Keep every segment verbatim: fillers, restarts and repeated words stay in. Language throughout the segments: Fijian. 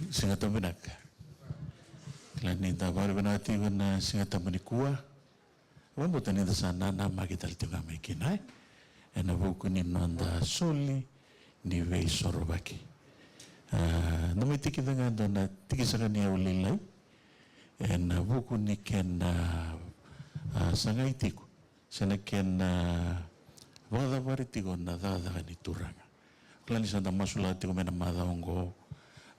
Siga Tabu vinaka. Kila ni da vakavinavinaka tiko na Siga Tabu nikua. Vakabauta ni da sa nanamaki tale tiko ga mai kina, e? Ena vuku ni noda soli ni veisorovaki. A, da mai tikica ga e dua na tikisaka ni yau lailai. Ena vuku ni kena, a, sagai tiko. Se na kena, a, vakacavari tiko na cakacaka ni Turaga. Kila ni sa da masulaka tiko mai na macawa oqo,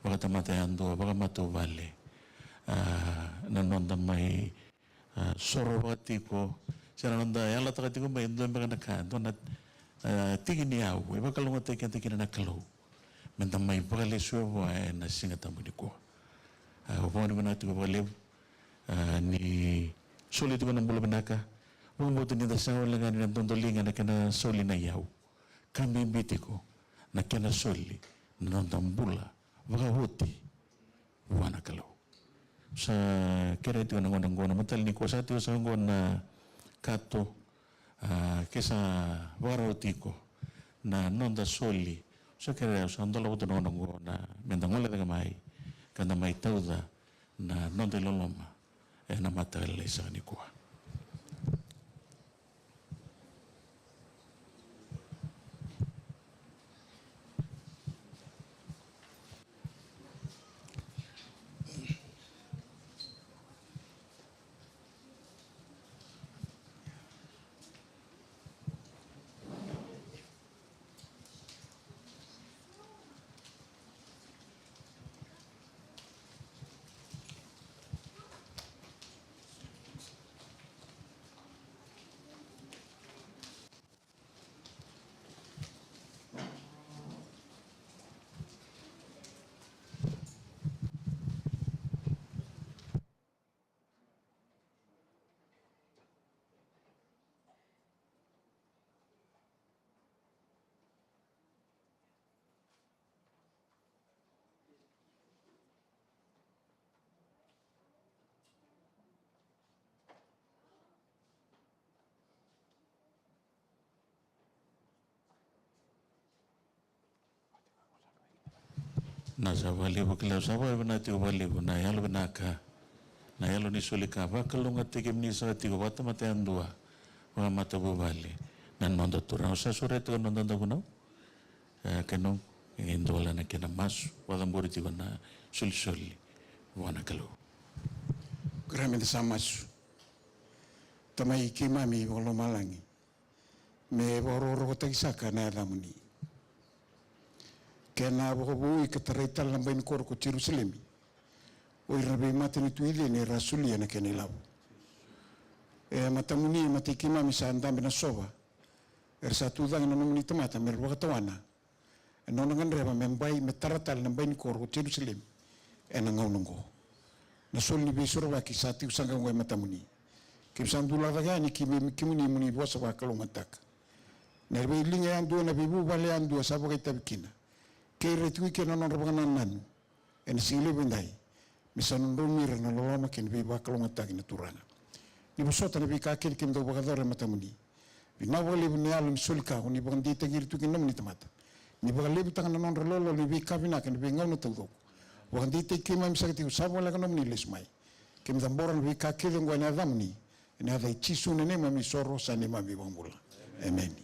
vakatamata yadua, vakamatavuvale, a, na noda mai, a, sorovaka tiko, se na noda yalataka tiko mai e dua beka na ka, dua na, a, tiki ni yau e vakalougatataki keda kina na Kalou. Me da mai vakalesuya vua ena Siga Tabu nikua. A, au vakavinavinaka tiko vakalevu, a, ni soli tiko na bula vinaka. Vakabauta ni da sega wale ga ni na dodoliga na kena soli na iyau. Ka bibi tiko na kena soli na noda bula vakaoti vua na Kalou. Sa kerea tiko na gauna oqo, na mataka nikua sa tiko saka oqo na kato, a, ke sa vakarau tiko na noda soli. Sa kerea, sa dola vata na gauna oqo na me da gole cake mai ka da mai tauca na noda iloloma ena mataka lailai saka nikua. Na sa vakalevu, kila, sa vakavinavinaka tiko vakalevu na yalo vinaka, na yalo ni soli ka, vakalougatataki kemuni saka tiko vakatamata yadua, vakamatavuvale, na noda Turaga. Au sa sureta tiko na noda vunau. E, kena, e dua na kena masu, vakacabori tiko na solisoli vua na Kalou. Kerea me da sa masu. Tamai keimami vakalomalagi, me vakarokorokotaki saka na yacamuni. Kena vakavoui ka tarai tale na bai ni koro ko Jerusalemi o ira na veimatanitu i cei ni ra solia na kena ilavo. E matamuni, e matai keimami sa dabe na sova, era sa tu cake na nomuni tamata me ra vakatawana ena nona gadreva me bai, me tara tale na bai ni koro ko Jerusalemi ena gauna oqo. Na soli ni veisorovaki sa tiko saka oqo e matamuni. Keimami sa dulaka cake yani ki vei kemuni mo ni vosa vakalougatataka. Na veiliga yadua, na veivuvale yadua sa vakaitavi kina. Kei ira tiko i ke na nodra vakanananu ena siga levu edai, me sa dodonu ira na loloma kei na veivakalougatataki na Turaga. Ni vosota na veika kece keimami dau vakayacora e matamuni. Vinaka vakalevu na yalo ni soli ka ko ni vakadeitaki ira tu kina nomuni tamata. Ni vakalevutaka na nodra lololo ni veika vinaka ena veigauna taucoko. Vakadeitaki keimami saka tiko sa voleka nomuni lesu mai. Keimami cabora na veika kece oqo ena yacamuni. Ena yaca i Jisu na neimami isoro, sa neimami iVakabula. Emeni.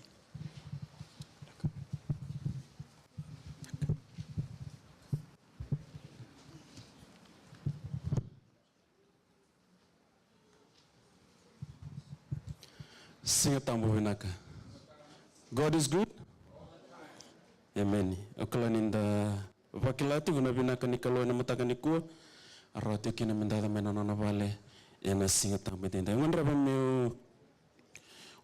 Siga Tabu vinaka. God is good. Emeni. Au kila ni da vakila tiko na vinaka ni Kalou ena mataka nikua. A rawa tiko kina me da yaco mai na nona vale ena Siga Tabu edaidai. Au gadreva meu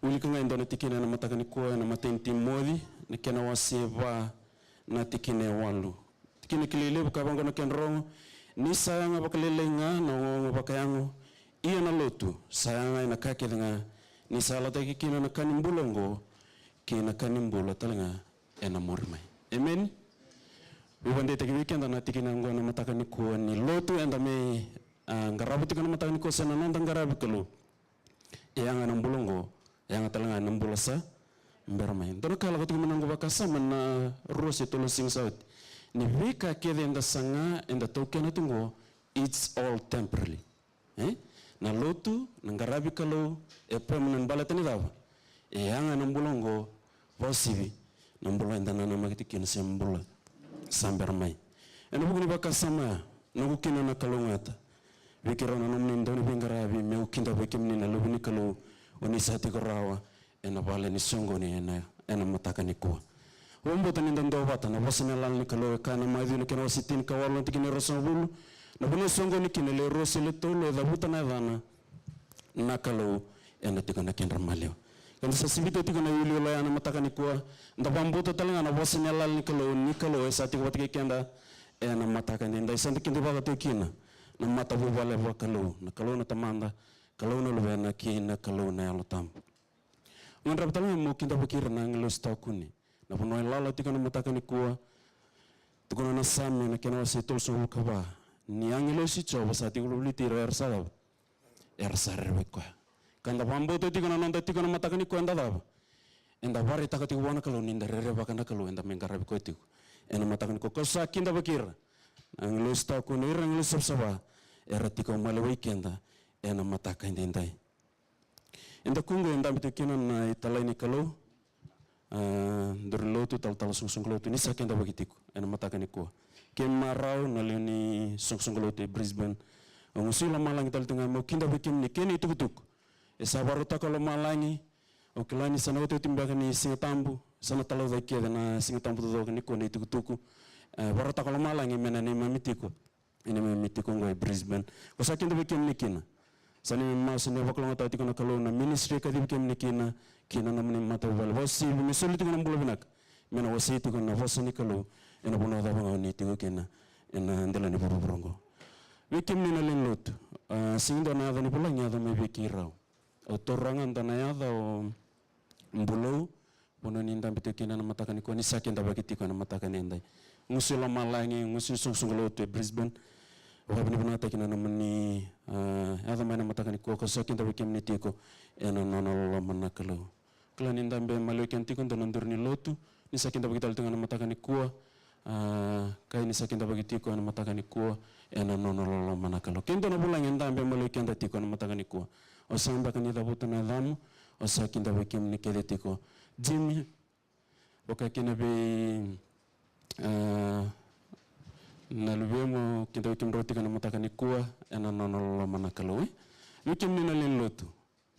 wilika ga e dua na tikina ena mataka nikua ena imatai ni Timoci, na kena wase va, na tikina e walu. Tikina kilai levu ka vaqo na kena rogo: Ni sa yaga vakalailai ga na ogaoga vakayago, ia na lotu sa yaga ena ka kece ga, ni sa yalataki kina na ka ni bula oqo kei na ka ni bula tale ga ena muri mai. Emeni. Vakadeitaki vei keda na tikina oqo ena mataka nikua ni lotu eda mai, a, qarava tiko ena mataka nikua se na noda qaravi Kalou. E yaga ena bula oqo, e yaga tale ga ena bula sa bera mai. Dua na ka lako tiko mai na noqu vakasama na rua se tolu na siga sa oti. Ni veika kece eda saga, eda taukena tu qo, it's all temporary. E? Na lotu, na qaravi Kalou, e permanent baleta ni cava? E yaga ena bula oqo, vakauasivi na bula eda nanamaki tiko kina se bula sa bera mai. Ena vuku ni vakasama ya, noqu kina na kalougata vei keirau na nomuni dau ni veiqaravi, meu kidavaki kemuni na luve ni Kalou, o ni sa tiko rawa ena vale ni soqoni ena, ena mataka nikua. Au vakabauta ni da duavata, na vosa ni yalayala ni Kalou e kaya na Maciu na kena wase tinikawalu na tikina e ruasagavulu, na vanua e soqoni kina e lewe rua se lewe tolu, e cavuta na yacana na Kalou, ena tiko na kedra maliwa. Keda sa sivita tiko na iuliuli oya na mataka nikua, da vakabauta tale ga na vosa ni yalayala ni Kalou, ni Kalou e sa tiko vata kei keda ena mataka edaidai. Sa da kidavaka tiko kina na matavuvale vakalou, na Kalou na Tamada, Kalou na Luvena kei na Kalou na Yalo Tabu. Au gadreva tale ga meu kidavaki ira na agilosi tawa kune. Na vanua e lala tiko na mataka nikua, tukuna na Same na kena wase tolusagavulu ka va, ni agilosi Jiova sa tiko volivoliti ira era sa cava? Era sa rerevaki koya. Ka da vakabauta tiko na noda tiko na mataka nikua eda cava? Eda vakaraitaka tiko vua na Kalou ni da rerevaka na Kalou eda mai qaravi koya tiko ena mataka nikua. Kau sa kidavaki ira na agilosi tawa kune, ira na agilosi savasava era tiko maliwai keda ena mataka edaidai. Eda kuqu e dabe tiko kina na italai ni Kalou, a, duru ni lotu, talatala soqosoqo lotu, ni sa kidavaki tiko ena mataka nikua. Kei marau na lewe ni soqosoqo lotu e Brisbane, au gusu i lomalagi tale tiko ga meu kidavaki kemuni kei na itukutuku e sa vakarautaka o lomalagi. Au kila ni sa na otioti beka ni Siga Tabu, sa na talaucaki kece na Siga Tabu taucoko nikua na itukutuku e vakarautaka o lomalagi me na neimami tiko. Ena neimami tiko oqo e Brisbane. Kau sa kidavaki kemuni kina. Sa neimami masu ni vakalougatataka tiko na Kalou na ministry e kacivi kemuni kina, kei na nomuni matavuvale. Vakauasivi me soli tiko na bula vinaka me na wasei tiko na vosa ni Kalou ena vanua cava ga o ni tiko kina ena dela ni vuravura oqo. Vei kemuni na lewe ni lotu, a, sega ni dua na yaca ni vulagi e yaco mai vei keirau. Au taura ga dua na yaca, o Bulou, vanua ni dabe tiko kina na mataka nikua, ni sa kidavaki tiko ena mataka edaidai. Gusu i lomalagi, gusu ni soqosoqo lotu e Brisbane, vakavinavinakataki na nomuni, a, yaco mai na mataka nikua, ka sa kidavaki kemuni tiko ena nona loloma na Kalou. Kila ni dabe maliwai keda tiko e dua na duru ni lotu, ni sa kidavaki tale tiko ena mataka nikua, a, ka ni sa kidavaki tiko ena mataka nikua ena nona loloma na Kalou. Ke dua na vulagi e dabe maliwai keda tiko ena mataka nikua, o sega beka ni cavuta na yacamu, au sa kidavaki kemuni kece tiko. Jimmy, vaka kina vei, a, na luvemu, au kidavaki kemudrau tiko ena mataka nikua ena nona loloma na Kalou, e. Vei kemuni na lewe ni lotu,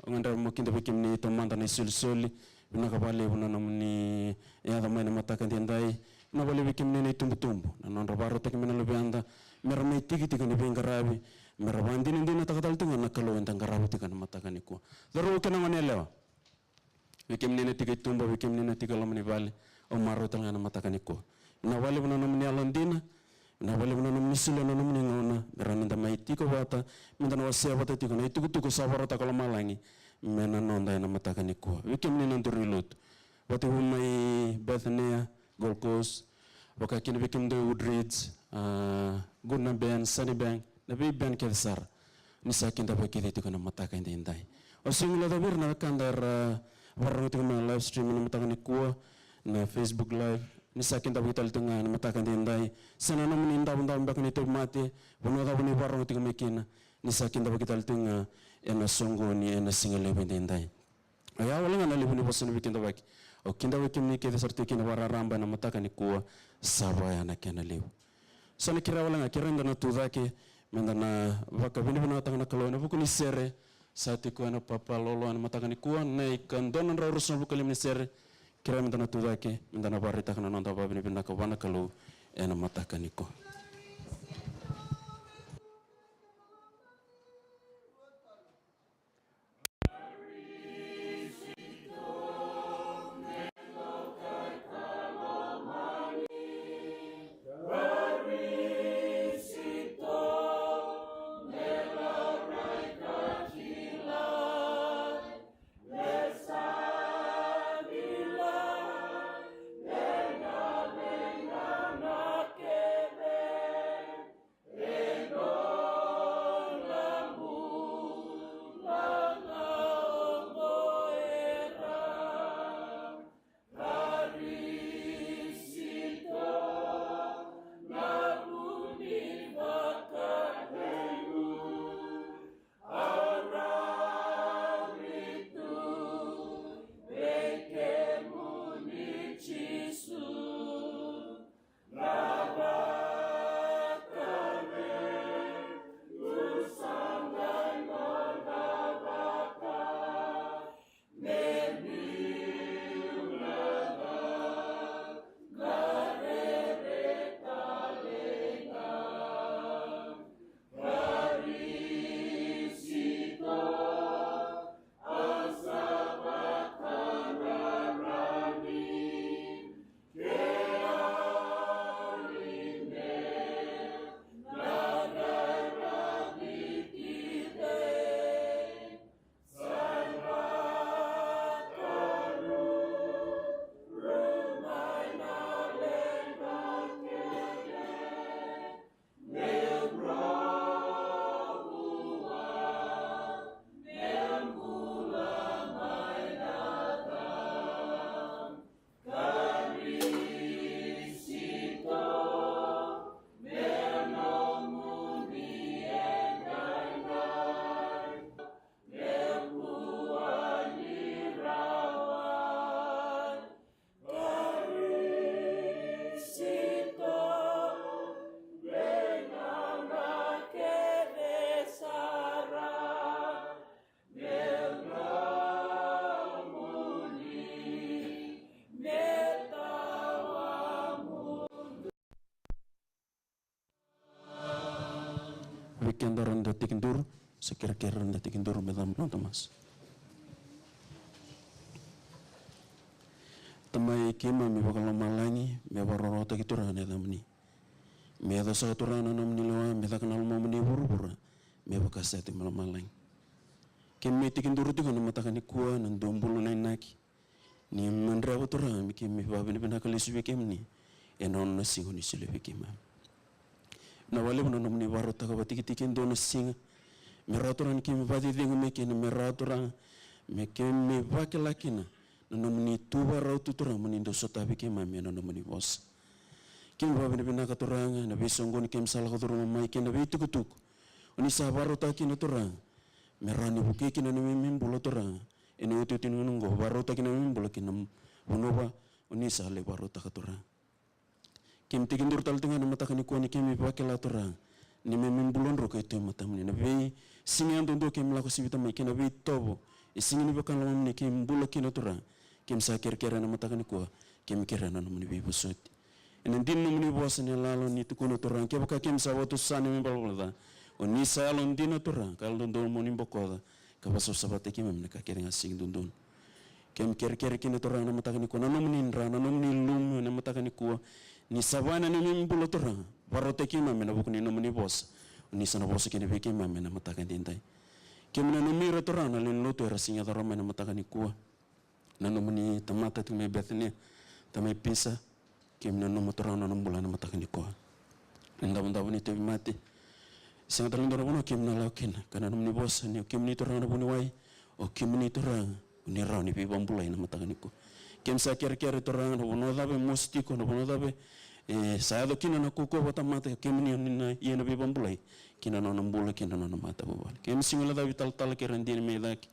au gadreva meu kidavaki kemuni taumada na isolisoli. Vinaka vakalevu na nomuni yaco mai na mataka edaidai. Vinaka vakalevu vei kemuni na itubutubu, na nodra vakarautaki mai na luveda me ra mai tiki tiko ni veiqaravi, me ra vakadinadinataka tale tiko ga na Kalou eda qaravi tiko ena mataka nikua. Cauravou kei na goneyalewa, vei kemuni na tiko i tuba, vei kemuni na tiko i loma ni vale, au marau tale ga ena mataka nikua. Vinaka vakalevu na nomuni yalodina, vinaka vakalevu na nomuni solia na nomuni gauna me rawa ni da mai tiko vata, me da na wasea vata tiko na itukutuku sa vakarautaka o lomalagi me na noda ena mataka nikua. Vei kemuni na duru ni lotu, vata vu mai Bethania, Gold Coast, vaka kina vei kemudou e Woodridge, a, Goodna Band, Sunnybank, na vei band kece sara, ni sa kidavaki kece tiko ena mataka edaidai. Au sega ni guilecavi ira na wekada era vakarorogo tiko mai na live stream ena mataka nikua, na Facebook Live, ni sa kidavaki tale tiko ga ena mataka edaidai. Se na nomuni davodavo beka ni tauvimate, vanua cava ni vakarorogo tiko mai kina, ni sa kidavaki tale tiko ga ena soqoni ena siga levu edaidai. Oya wale ga na levu ni vosa ni veikidavaki. Au kidavaki kemuni kece sara tiko kina vakararaba ena mataka nikua, sa vaya na kena levu. Sa na kerea wale ga, kerea da na tu cake, me da na vakavinavinakataka na Kalou ena vuku ni sere sa tiko ena papalolo ena mataka nikua, na ika dua na drau ruasagavulu ka lima ni sere. Kerea me da na tu cake, me da na vakaraitaka na noda vakavinavinaka vua na Kalou ena mataka nikua. keda ra da tekiduru, sa kerekere ra da tekiduru me cabo na noda masu. Tamai keimami vakalomalagi, me vakarokorokotaki Turaga na yacamuni. Me yaco saka Turaga na nomuni lewa, me caka na lomamuni e vuravura, me vaka sa tiko mai lomalagi. Keimami tekiduru tiko na mataka nikua, na dua bulu na inaki. Ni madreva Turaga me keimami vakavinavinaka lesu vei kemuni ena nona siga ni solia vei keimami. Na vakalevu na nomuni vakarautaka vakatikitiki e dua na siga me rawa Turaga ni keimami vakacecegu mai kina, me rawa Turaga me keimami vakila kina na nomuni tu vakarau tu Turaga mo ni dau sotavi keimami ena nomuni vosa. Keimami vakavinavinaka Turaga na veisoqoni keimami sa lako curuma mai kei na veitukutuku o ni sa vakarautaka kina Turaga me rawa ni vukei kina na neimami bula Turaga. Ena iotioti ni gauna oqo, vakarautaki na neimami bula ki na vanua o ni sa lai vakarautaka Turaga. Keimami tekiduru tale tiko ga ena mataka nikua ni keimami vakila Turaga ni neimami bula druka e tu e matamuni. Na veisiga yadudua keimami lako sivita mai kei na veitovo e sega ni vaka na lomamuni keimami bula kina Turaga. Keimami sa kerekere ena mataka nikua, keimami kerea na nomuni veivosoti. Ena dina ni nomuni vosa ni yalayala ni tukuna Turaga, kevaka keimami sa vakatusa na neimami ivalavala ca, o ni sa yalodina Turaga, ka yalododonu mo ni bokoca ka vakasavasavataki keimami na ka kece ga sega ni dodonu. Keimami kerekere kina Turaga na mataka nikua, na nomuni dra, na nomuni lumi ena mataka nikua. Ni sa vaya na neimami bula Turaga, vakarautaki keimami ena vuku ni nomuni vosa. O ni sa na vosa kina vei keimami ena mataka edaidai. Keimami nanumi ira Turaga na lewe ni lotu era sega ni yaco rawa mai ena mataka nikua. Na nomuni tamata tiko mai Bethania, tamai Pisa, keimami nanuma Turaga na nona bula ena mataka nikua. Na davodavo ni tauvimate, sega tale ni dua na vanua keimami na lako kina, ka na nomuni vosa ni o kemuni Turaga na vuniwai, o kemuni Turaga o ni rawa ni veivakabulai ena mataka nikua. Keimami sa kerekere Turaga na vanua cava e mosi tiko, na vanua cava e sa yaco kina na kaukauwa vakatamata, o kemuni o ni na ia na veivakabulai ki na nona bula kei na nona matavuvale. Keimami sega ni guilecavi talatala kei ira dina mai cake.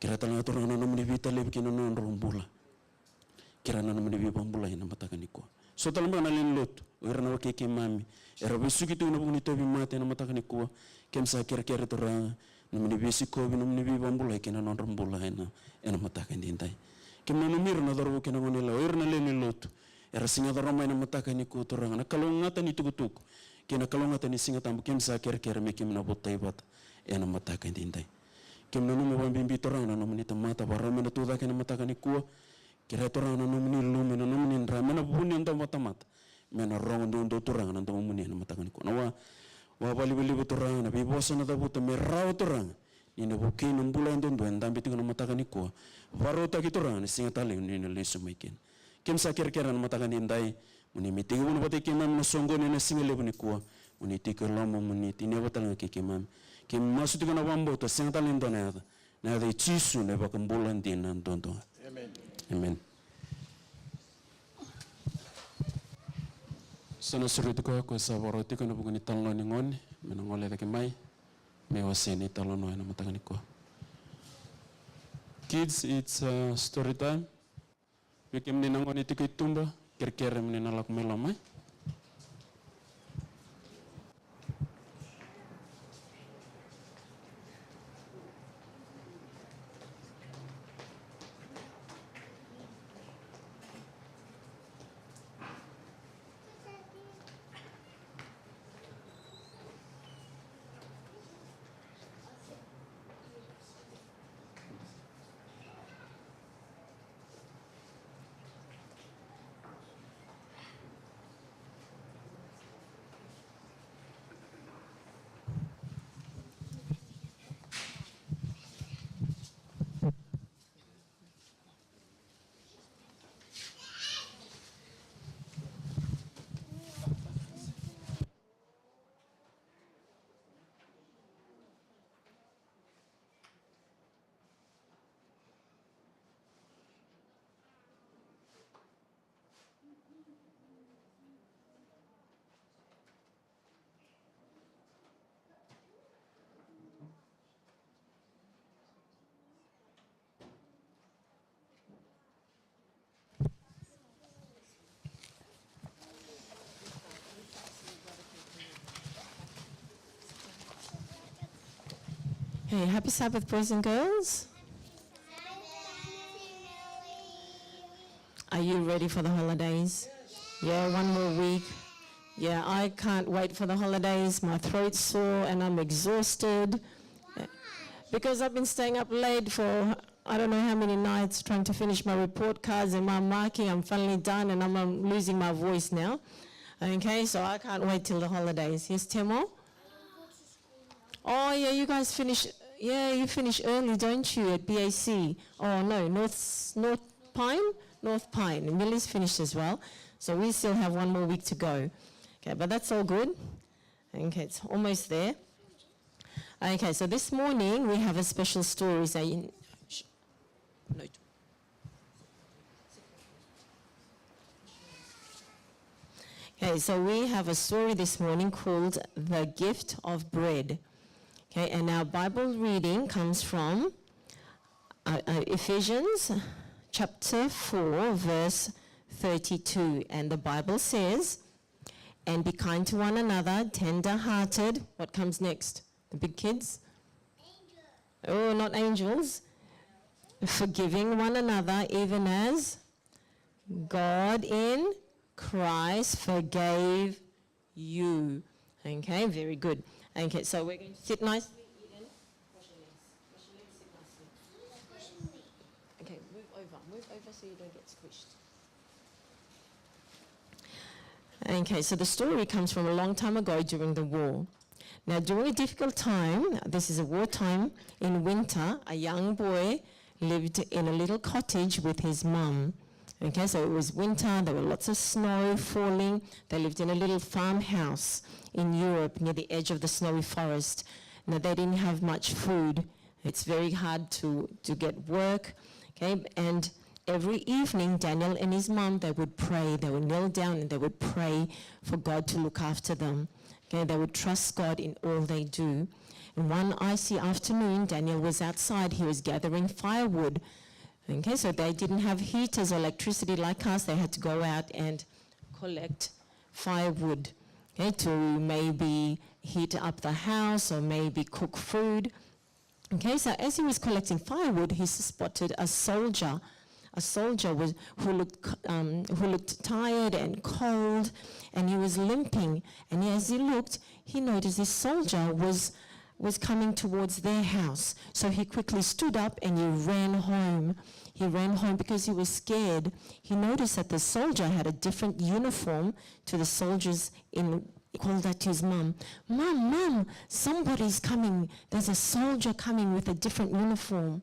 Kerea tale ga Turaga na nomuni veitalevi ki na nodrau bula. Kerea na nomuni veivakabulai ena mataka nikua. So tale beka na lewe ni lotu, o ira na wekai keimami era vesuki tu ena vuku ni tauvimate ena mataka nikua. Keimami sa kerekere Turaga, nomuni veisikovi, nomuni veivakabulai ki na nodra bula ena, ena mataka edaidai. Keimami nanumi ira na cauravou kei na goneyalewa, o ira na lewe ni lotu era sega ni yaco rawa mai ena mataka nikua Turaga, na kalougata ni tukutuku kei na kalougata ni Siga Tabu, keimami sa kerekere me keimami na votai vata ena mataka edaidai. Keimami nanuma vakabibi Turaga na nomuni tamata, vakarau me na tucake ena mataka nikua. Kerea Turaga na nomuni lumi, na nomuni dra, me na vuni e dua vakatamata, me na rogo duadua Turaga na domomuni ena mataka nikua. Na wa, wavalivaliva Turaga, na veivosa na cavuta me rawa Turaga ni na vukei na bula yadudua e dabe tiko na mataka nikua. Vakarautaki Turaga na siga talei ni na lesu mai kina. Keimami sa kerekere na mataka edaidai, mo ni mai tekivuna vata kei keimami na soqoni ena siga levu nikua. Mo ni tiko e loma, mo ni tinia vata tale ga kei keimami. Keimami masu tiko na vakabauta, sega tale ni dua na yaca, na yaca i Jisu na iVakabula dina duadua. Amen. Amen. Sa na sureti koya ko sa vakarau tiko ena vuku ni talanoa ni gone me na gole cake mai me wasea na italanoa ena mataka nikua. Kids, it's, uh, story time. Vei kemuni na gone tiko i tuba, kerekere mo ni na lako mai loma, e? Hey, happy Sabbath, boys and girls. Are you ready for the holidays? Yeah, one more week. Yeah, I can't wait for the holidays. My throat's sore and I'm exhausted. Because I've been staying up late for I don't know how many nights trying to finish my report cards and my marking. I'm finally done and I'm, I'm losing my voice now. Okay, so I can't wait till the holidays. Yes, Temo? Oh, yeah, you guys finish. Yeah, you finish early, don't you, at B A C? Oh, no, North, North Pine? North Pine. Millie's finished as well. So we still have one more week to go. Okay, but that's all good. Okay, it's almost there. Okay, so this morning we have a special story. So you, sh- no. Okay, so we have a story this morning called The Gift of Bread. Okay, and our Bible reading comes from uh, uh, Ephesians chapter four, verse thirty-two. And the Bible says, "And be kind to one another, tender hearted." What comes next? The big kids? Oh, not angels. "Forgiving one another, even as God in Christ forgave you." Okay, very good. Okay, so we're going to sit nicely, Eden. Cross your legs. Cross your legs, sit nicely. Okay, move over. Move over so you don't get squished. Okay, so the story comes from a long time ago during the war. Now, during a difficult time, this is a wartime, in winter, a young boy lived in a little cottage with his mum. Okay, so it was winter, there were lots of snow falling. They lived in a little farmhouse in Europe near the edge of the snowy forest. Now, they didn't have much food. It's very hard to, to get work. Okay, and every evening, Daniel and his mum, they would pray. They would kneel down and they would pray for God to look after them. Okay, they would trust God in all they do. And one icy afternoon, Daniel was outside. He was gathering firewood. Okay, so they didn't have heaters or electricity like us. They had to go out and collect firewood, okay, to maybe heat up the house or maybe cook food. Okay, so as he was collecting firewood, he spotted a soldier. A soldier was, who looked, um, who looked tired and cold, and he was limping. And as he looked, he noticed this soldier was was coming towards their house. So he quickly stood up and he ran home. He ran home because he was scared. He noticed that the soldier had a different uniform to the soldiers in. He called out to his mum, "Mum, mum, somebody's coming. There's a soldier coming with a different uniform."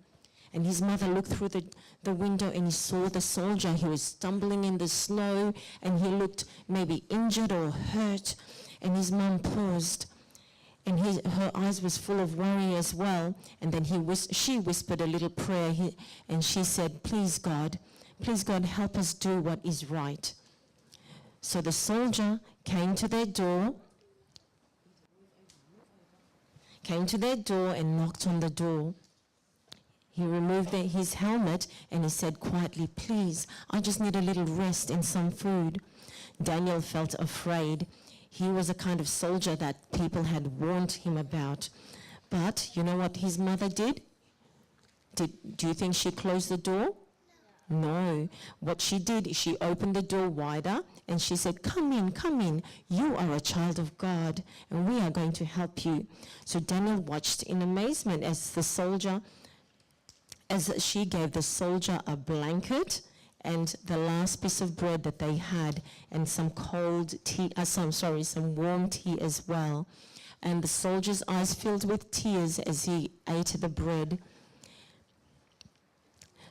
And his mother looked through the, the window and he saw the soldier. He was stumbling in the snow and he looked maybe injured or hurt. And his mum paused. And his, her eyes was full of worry as well. And then he whis- she whispered a little prayer, he, and she said, "Please, God, please, God, help us do what is right." So the soldier came to their door, came to their door and knocked on the door. He removed the, his helmet and he said quietly, "Please, I just need a little rest and some food." Daniel felt afraid. He was a kind of soldier that people had warned him about. But you know what his mother did? Did do you think she closed the door? No. What she did, she opened the door wider and she said, "Come in, come in. You are a child of God and we are going to help you." So Daniel watched in amazement as the soldier as she gave the soldier a blanket and the last piece of bread that they had and some cold tea, uh, some, sorry, some warm tea as well. And the soldier's eyes filled with tears as he ate the bread.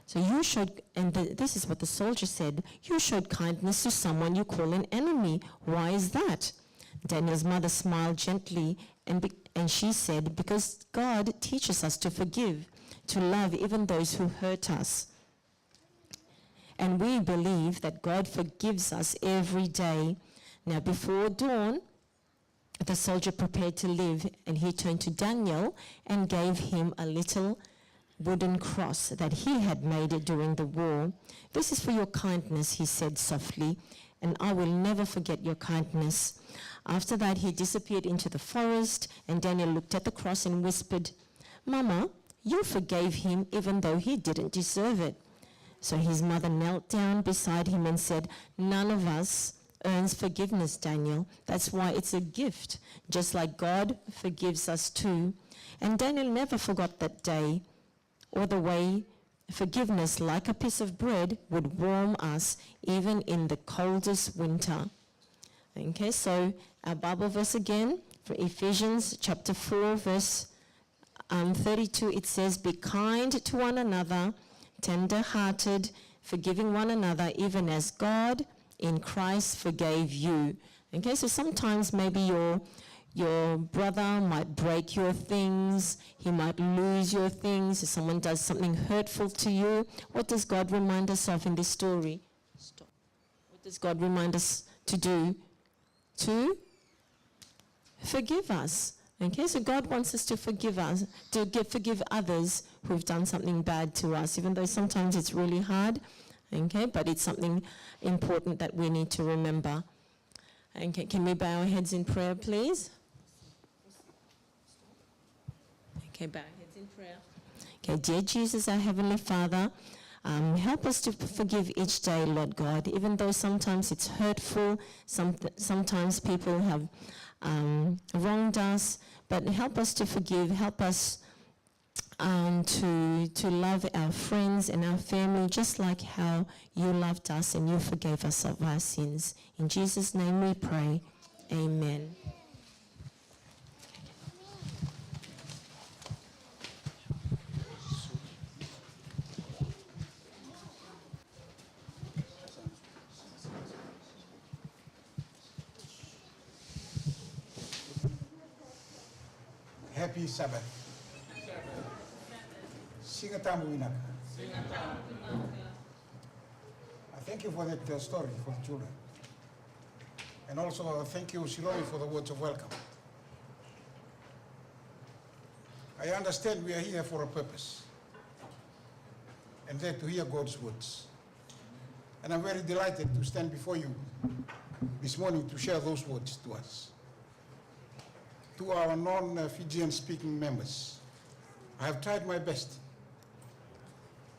So you showed, and the, this is what the soldier said, "You showed kindness to someone you call an enemy. Why is that?" Daniel's mother smiled gently and, be, and she said, "Because God teaches us to forgive, to love even those who hurt us. And we believe that God forgives us every day." Now, before dawn, the soldier prepared to leave, and he turned to Daniel and gave him a little wooden cross that he had made during the war. "This is for your kindness," he said softly, "and I will never forget your kindness." After that, he disappeared into the forest, and Daniel looked at the cross and whispered, "Mama, you forgave him even though he didn't deserve it." So his mother knelt down beside him and said, "None of us earns forgiveness, Daniel. That's why it's a gift, just like God forgives us too. And Daniel never forgot that day or the way forgiveness, like a piece of bread, would warm us even in the coldest winter. Okay, so our Bible verse again, for Ephesians chapter four, verse, um, thirty-two, it says, "Be kind to one another, tender-hearted, forgiving one another, even as God in Christ forgave you." Okay, so sometimes maybe your, your brother might break your things, he might lose your things, if someone does something hurtful to you. What does God remind us of in this story? Stop. What does God remind us to do? To forgive us. Okay, so God wants us to forgive us, to give, forgive others who've done something bad to us, even though sometimes it's really hard. Okay, but it's something important that we need to remember. Okay, can we bow our heads in prayer, please? Okay, bow your heads in prayer. Okay, dear Jesus, our Heavenly Father, um, help us to forgive each day, Lord God, even though sometimes it's hurtful, some, sometimes people have, um, wronged us, but help us to forgive, help us, um, to, to love our friends and our family just like how you loved us and you forgave us of our sins. In Jesus' name we pray. Amen. Happy Sabbath. Siga Tabu vinaka. I thank you for that, uh, story for the children. And also, uh, thank you, Siloe, for the words of welcome. I understand we are here for a purpose, and that to hear God's words. And I'm very delighted to stand before you this morning to share those words to us. To our non-Fijian speaking members, I have tried my best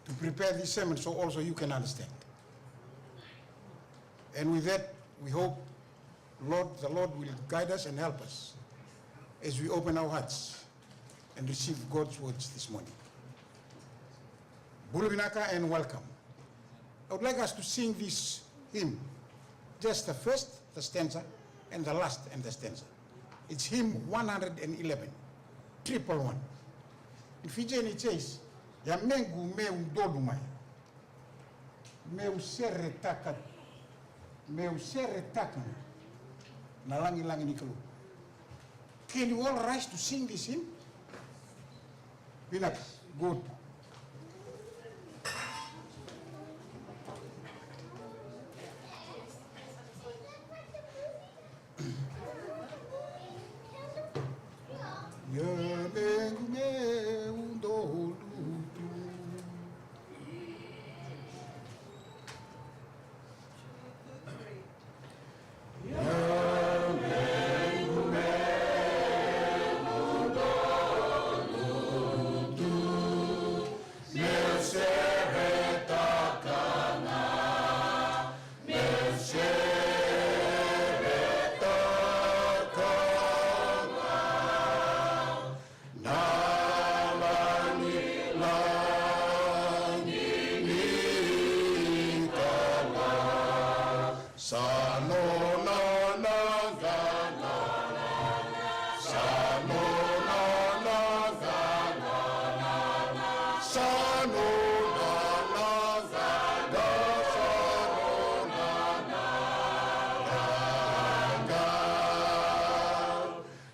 to prepare this sermon so also you can understand. And with that, we hope, Lord, the Lord will guide us and help us as we open our hearts and receive God's words this morning. Bula vinaka and welcome. I would like us to sing this hymn, just the first, the stanza, and the last, and the stanza. It's hymn one hundred and eleven, triple one. In Fijian it says, "Ia mequ meu dolu mai, meu seretaka, meu seretaka na lagilagi ni Kalou." Can you all rise to sing this hymn? Vinaka, good. Ia mequ meu dolu tu.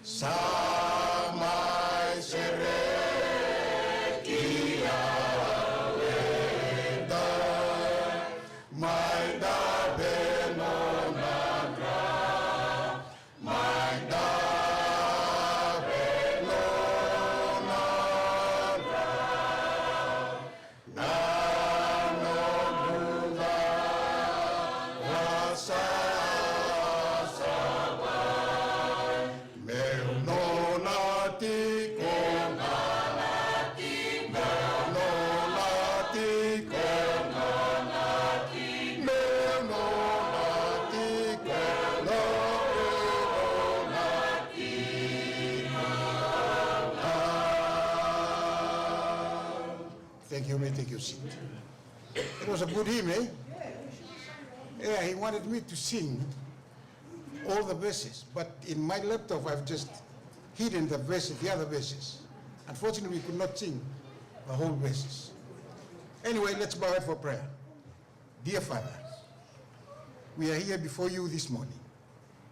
Sa mai sereki au e dai, mai dave nona dra, mai dave nona dra. Na Thank you, may take your seat. It was a good hymn, eh? Yeah, he wanted me to sing all the verses, but in my laptop I've just hidden the verses, the other verses. Unfortunately, we could not sing the whole verses. Anyway, let's bow it for prayer. Dear Father, we are here before you this morning.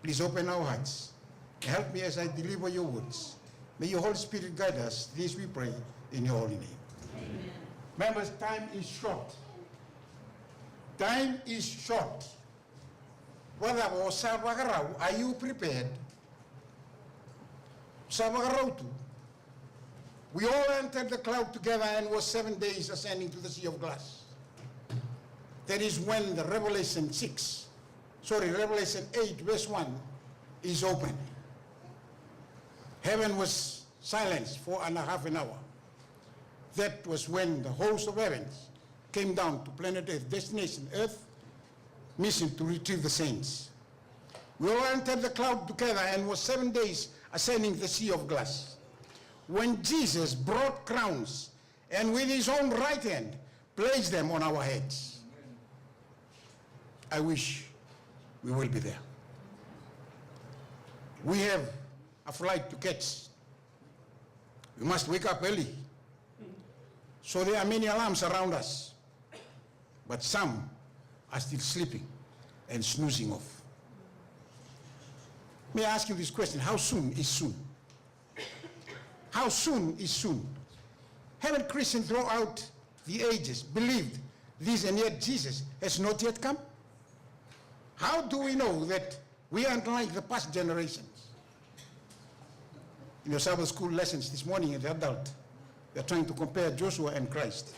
Please open our hearts. Help me as I deliver your words. May your Holy Spirit guide us. This we pray in your holy name. Amen. Members, time is short. Time is short. Vakacava, o sa vakarau? Are you prepared? Sa vakarau tu? We all entered the cloud together and was seven days ascending to the sea of glass. That is when the Revelation six, sorry, Revelation eight verse one is open. Heaven was silenced for an half an hour. That was when the host of heavens came down to planet Earth, destination Earth, mission to retrieve the saints. We all entered the cloud together and was seven days ascending the sea of glass. When Jesus brought crowns and with his own right hand placed them on our heads. I wish we will be there. We have a flight to catch. We must wake up early. So there are many alarms around us. But some are still sleeping and snoozing off. May I ask you this question? How soon is soon? How soon is soon? Haven't Christians throughout the ages believed this, and yet Jesus has not yet come? How do we know that we aren't like the past generations? In your Sabbath school lessons this morning, the adult, they're trying to compare Joshua and Christ.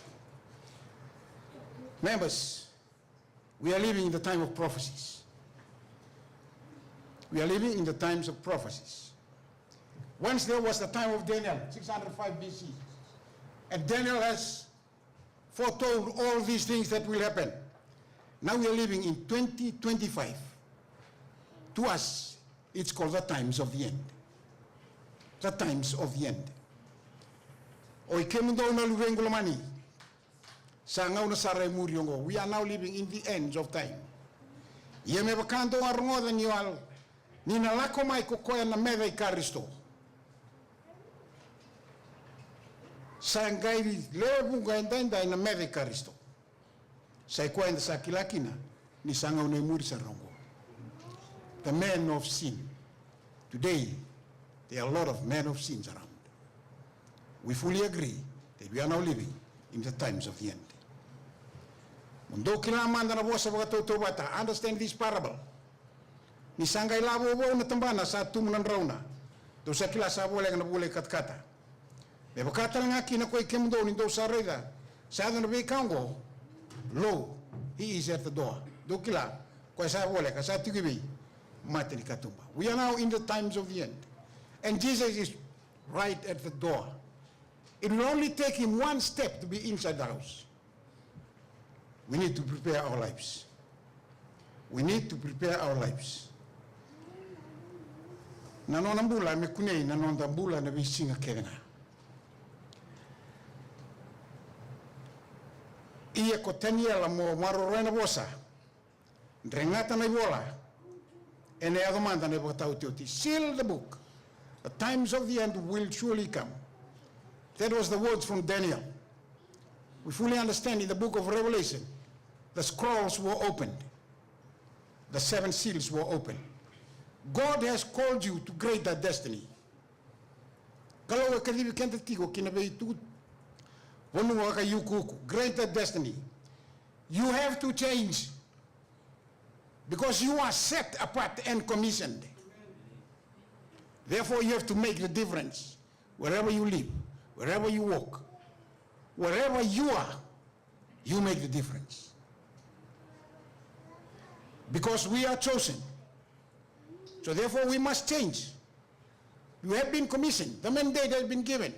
Members, we are living in the time of prophecies. We are living in the times of prophecies. Once there was the time of Daniel, six hundred five B C, and Daniel has foretold all these things that will happen. Now we are living in twenty twenty-five. To us, it's called the times of the end. The times of the end. Oi kemudou na luvequ lomani, sa gauna sara e muri oqo. We are now living in the ends of time. Ia me vaka dou a rogoca ni, ni na lako mai ko koya na meca i Karisito. Sa qai lewe vuqa edaidai na meca i Karisito. Sa i koya eda sa kila kina ni sa gauna e muri sara oqo. The man of sin. Today, there are a lot of men of sins around. We fully agree that we are now living in the times of the end. Mo dou kila mada na vosa vakatautauvata, understand this parable. Ni sa qai lavo vou na tabana, sa tumu na drauna. Dou sa kila sa voleka na vula i katakata. Me vaka tale ga kina koi kemudou ni dou sa raica sa yaco na veika oqo. Lo, he is at the door. Dou kila, koya sa voleka, sa tiko i vei? Mata ni katuba. We are now in the times of the end. And Jesus is right at the door. It will only take him one step to be inside the house. We need to prepare our lives. We need to prepare our lives. Na nona bula me kunei na noda bula na veisiga kece ga. Ia ko Taniela, mo maroroya na vosa, dregata na ivola, ena yaco mada na ivakataotioti. Seal the book. The times of the end will surely come. That was the words from Daniel. We fully understand in the book of Revelation, the scrolls were opened. The seven seals were opened. God has called you to greater destiny. Kalou e kacivi keda tiko ki na veitukutuku, vanua ka iukuuku, greater destiny. You have to change because you are set apart and commissioned. Therefore, you have to make the difference wherever you live, wherever you walk, wherever you are. You make the difference. Because we are chosen. So therefore we must change. You have been commissioned. The mandate has been given.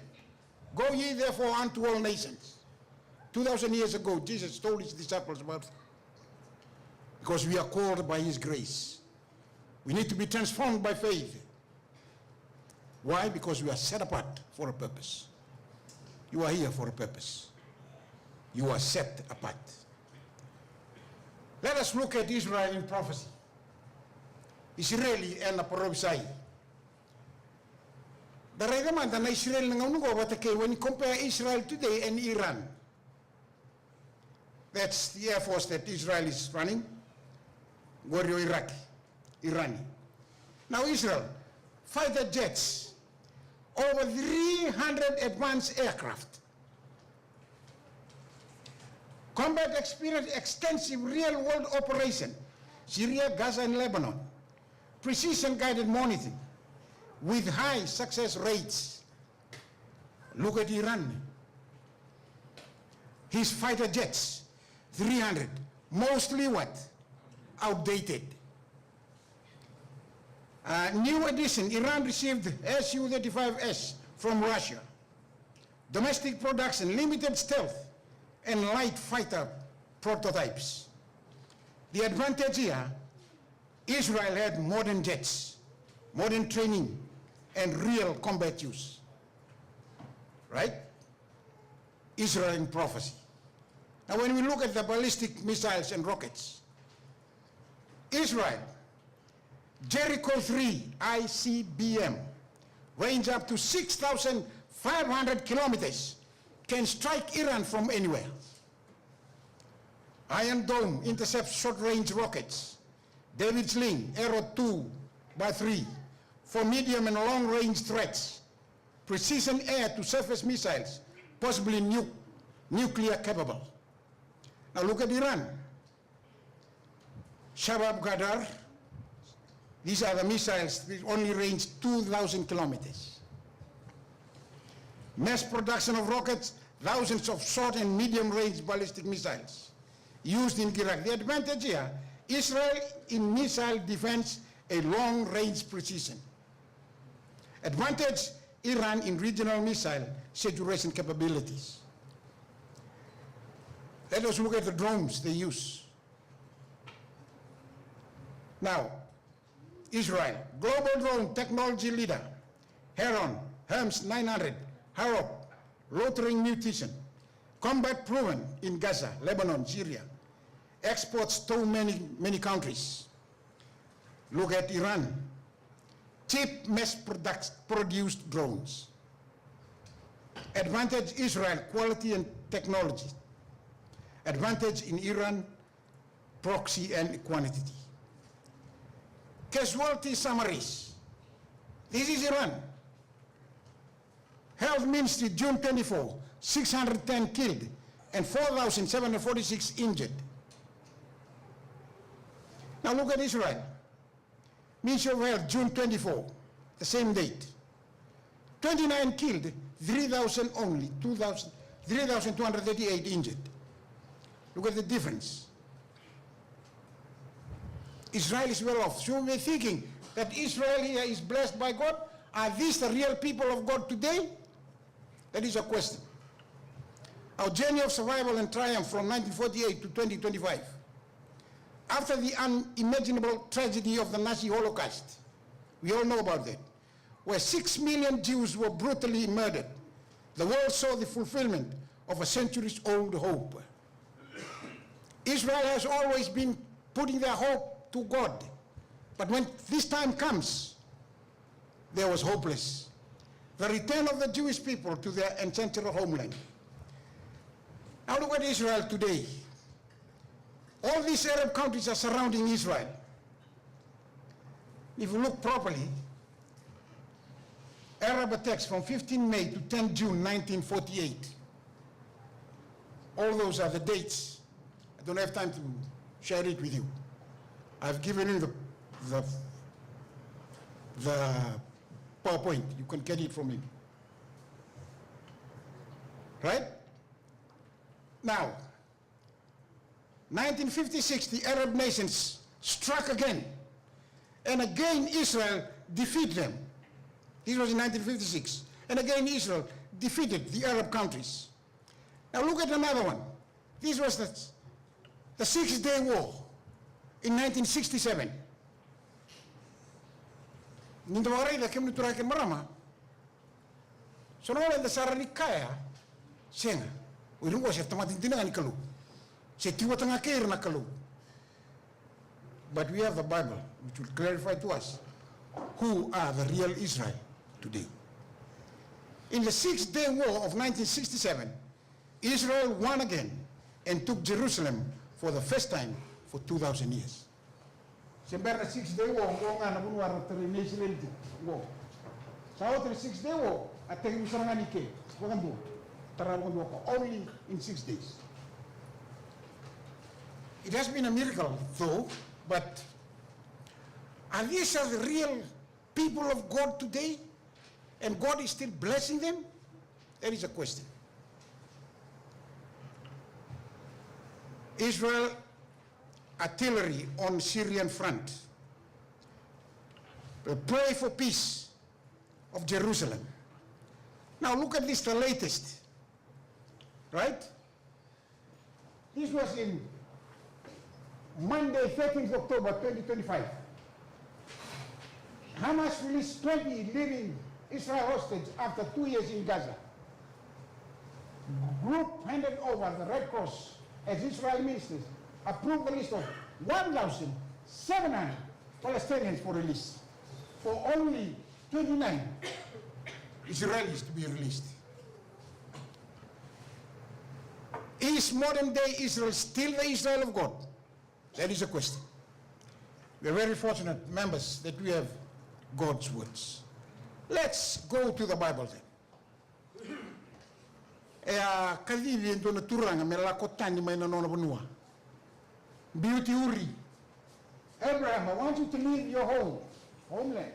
Go ye therefore unto all nations. Two thousand years ago, Jesus told his disciples about it. Because we are called by his grace. We need to be transformed by faith. Why? Because we are set apart for a purpose. You are here for a purpose. You are set apart. Let us look at Israel in prophecy. Isireli ena parofisai. Da raica mada na Isireli na gauna oqo vata kei, when you compare Israel today and Iran. That's the air force that Israel is running. Qori o Iraq, Iran. Now Israel, fighter jets, over three hundred advanced aircraft. Combat experience, extensive real-world operation, Syria, Gaza, and Lebanon. Precision guided monitoring with high success rates. Look at Iran. His fighter jets, three hundred, mostly what? Outdated. Uh, new addition, Iran received S U thirty-five S from Russia. Domestic production, limited stealth, and light fighter prototypes. The advantage here, Israel had modern jets, modern training, and real combat use. Right? Israel in prophecy. Now, when we look at the ballistic missiles and rockets, Israel, Jericho three I C B M, range up to six thousand five hundred kilometers, can strike Iran from anywhere. Iron Dome intercepts short-range rockets. David's Sling, Arrow two by three, for medium and long-range threats. Precision air-to-surface missiles, possibly nu-, nuclear capable. Now look at Iran. Shabab Ghadar, these are the missiles, they only range two thousand kilometers. Mass production of rockets, thousands of short and medium range ballistic missiles used in Iraq. The advantage here, Israel in missile defense, a long range precision. Advantage, Iran in regional missile saturation capabilities. Let us look at the drones they use. Now, Israel, global drone technology leader, Heron, Hermes nine hundred, Harop, loitering munition, combat proven in Gaza, Lebanon, Syria, exports to many, many countries. Look at Iran, cheap mass product, produced drones. Advantage Israel, quality and technology. Advantage in Iran, proxy and quantity. Casualty summaries. This is Iran. Health Ministry, June twenty-four, six hundred ten killed and four thousand seven hundred forty-six injured. Now look at Israel. Ministry of Health, June twenty-four, the same date. Twenty-nine killed, three thousand only, two thousand, three thousand two hundred thirty-eight injured. Look at the difference. Israel is well off. So we're thinking that Israel here is blessed by God. Are these the real people of God today? That is a question. Our journey of survival and triumph from nineteen forty-eight to twenty twenty-five. After the unimaginable tragedy of the Nazi Holocaust, we all know about that, where six million Jews were brutally murdered, the world saw the fulfillment of a centuries-old hope. Israel has always been putting their hope to God, but when this time comes, there was hopeless. The return of the Jewish people to their ancestral homeland. Now look at Israel today. All these Arab countries are surrounding Israel. If you look properly, Arab attacks from fifteen May to ten June nineteen forty-eight. All those are the dates. I don't have time to share it with you. I've given you the, the, the PowerPoint. You can get it from him. Right? Now, nineteen fifty-six, the Arab nations struck again. And again, Israel defeat them. This was in nineteen fifty-six. And again, Israel defeated the Arab countries. Now look at another one. This was the, the Six Day War in nineteen sixty-seven. Ni da vakaraica, kemuni turaga kei na marama, so na gauna eda sa rawa ni kaya, sega, O ira oqo se tamata dina ga ni Kalou. Se tiko vata ga kei ira na Kalou. But we have the Bible, which will clarify to us who are the real Israel today. In the Six Day War of nineteen sixty-seven, Israel won again and took Jerusalem for the first time for two thousand years. Se bera na Six Day War, oqo ga na vanua ra tarai na Isireli tiko, oqo. Sa oti na Six Day War, a tekivu sara ga ni ke vakadua. Tara vakadua ko only in six days. It has been a miracle, though, but are these are the real people of God today? And God is still blessing them? That is a question. Israel artillery on Syrian front. Pray for peace of Jerusalem. Now look at this, the latest, right? This was in Monday, thirteenth October twenty twenty-five. Hamas released twenty living Israel hostages after two years in Gaza. Group handed over the Red Cross as Israel ministers approved the list of one thousand seven hundred Palestinians for release, for only twenty-nine Israelis to be released. Is modern day Israel still the Israel of God? That is a question. We are very fortunate members that we have God's words. Let's go to the Bible then. E a kacivi e dua na turaga me lako tani mai na nona vanua. Biuti Uri. Abraham, I want you to leave your home, homeland,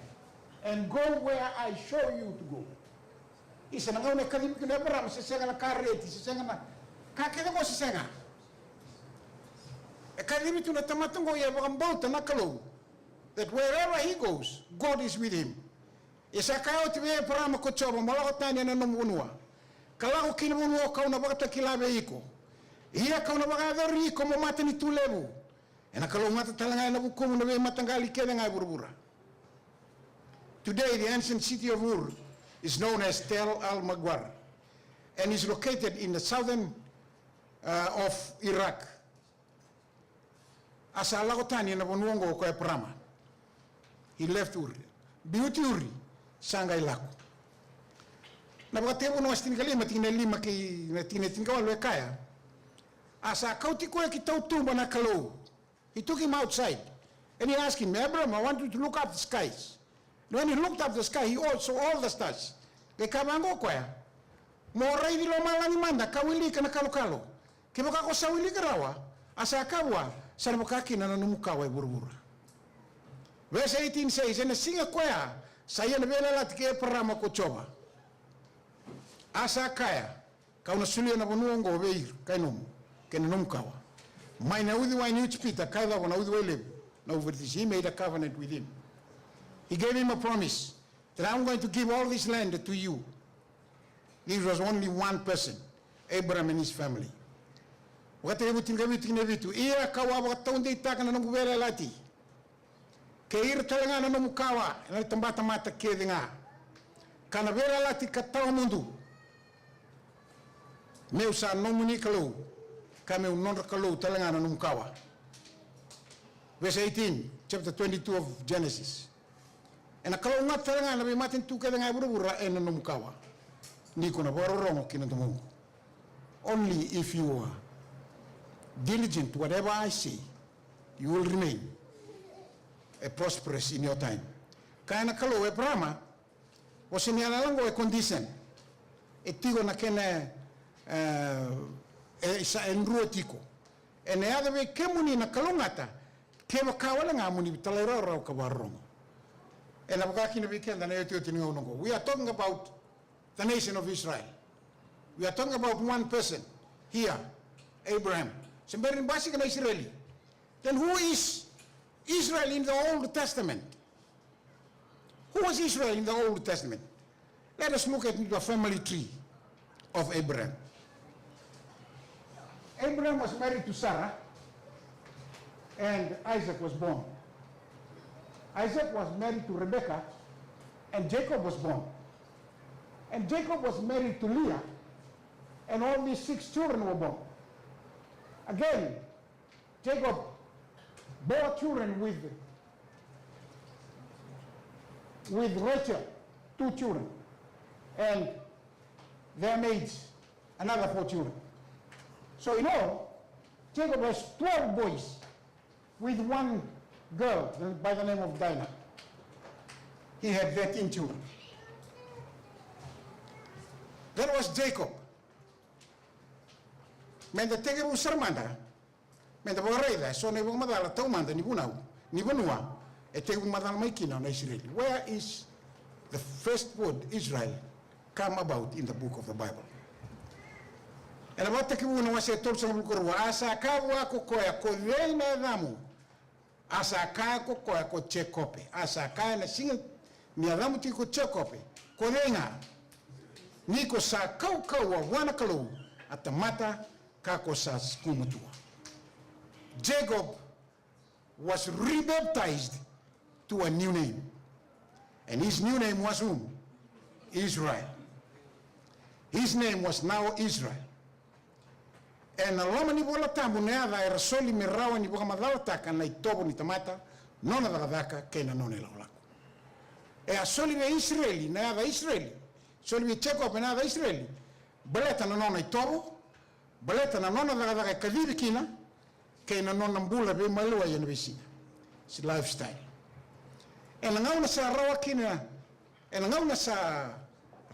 and go where I show you to go. Isa na gauna e kacivi kina o Abraham, se sega na ka reti, se sega na ka kece ko se sega. E kacivi tu na tamata oqo, ia vakabauta na Kalou that wherever he goes, God is with him. E sa kaya oti vei Eparama ko Jiova, mo lako tani ena nomu vanua, ka lako ki na vanua kau na vakatakila vei iko. Ia kau na vakayacori iko mo matanitu levu. Ena kalougata tale ga ena vukumu na veimataqali kece ga e vuravura. Today, the ancient city of Ur is known as Tel Al Maguar and is located in the southern, uh, of Iraq. A sa lako tani ena vanua oqo ko Eparama. He left Ur. Biuti Uri, sa qai lako. Na Vakatekivu na wase tinikalima, tikina e lima kei na tikina e tinikawalu e kaya, a sa kauti koya ki tautuba na Kalou. He took him outside and he asked him, Abraham, I want you to look up the skies. When he looked up the sky, he also all the stars. Qai kaya vaqo o koya, mo raici lomalagi mada ka wilika na kalokalo. Kevaka ko sa wilika rawa, a sa kaya vua, sa na vaka kina na nomu kawa e vuravura. Verse eighteen says, ena siga koya sa ia na veiyalayalati kei Eparama ko Jiova. A sa kaya, kau na solia na vanua oqo vei ira, ka e nomu, kei na nomu kawa. Mai na uciwai ni Ijipita ka yacova na uciwai levu na Uferetisi. He made a covenant with him. He gave him a promise that I'm going to give all this land to you. This was only one person, Abraham and his family. Vakatekivu tinikavitu, tikina e vitu. Ia kau a vakataudeitaka na noqu veiyalayalati kei ira tale ga na nomu kawa ena tabatamata kece ga, ka na veiyalayalati ka tawa mudu, meu sa nomuni Kalou, ka meu nodra Kalou tale ga na nomu kawa. Verse eighteen, chapter twenty-two of Genesis. Ena kalougata tale ga na veimatanitu kece ga e vuravura ena nomu kawa, ni ko na vakarorogo ki na domoqu. Only if you are diligent to whatever I say, you will remain a prosperous in your time. Kaya na Kalou, Eparama, o se ni yalayala oqo e condition. E tiko na kena, e, e sa, e drua tiko. Ena yaco vei kemuni na kalougata kevaka wale ga mo ni talairawarawa ka vakarorogo. Ena vaka kina vei keda na iotioti ni gauna oqo. We are talking about the nation of Israel. We are talking about one person here, Abraham. Se bera ni basika na Isireli. Then who is Israel in the Old Testament? Who was Israel in the Old Testament? Let us look at the family tree of Abraham. Abraham was married to Sarah, and Isaac was born. Isaac was married to Rebekah, and Jacob was born. And Jacob was married to Leah, And all these six children were born. Again, Jacob bore children with, with Rachel, two children, and their maids, another four children. So in all, Jacob has twelve boys with one girl by the name of Dinah. He had thirteen children. That was Jacob. Meda tekivu sara mada, meda vakaraica eso na ivakamacala taumada ni vunau, ni vanua e tekivu macala mai kina na Isireli. Where is the first word Israel come about in the book of the Bible? Ena Vakatekivu na wase e tolusagavulu ka rua, a sa kaya vua ko koya, ko cei na yacamu? A sa kaya ko koya, ko Jekope. A sa kaya na siga ni yacamu tiko ko Jekope, ko cei ga? Ni ko sa kaukauwa vua na Kalou, a tamata ka ko sa gumatua. Jacob was rebaptized to a new name. And his new name was whom? Israel. His name was now Israel. Ena loma ni Vola Tabu na yaca era soli me rawa ni vakamacalataka na itovo ni tamata, nona cakacaka kei na nona ilakolako. E a soli vei Isireli na yaca Isireli, soli vei Jekope na yaca Isireli, baleta na nona itovo, baleta na nona cakacaka e kacivi kina, kei na nona bula veimaliwai ena veisiga. It's lifestyle. Ena gauna sa rawa kina, ena gauna sa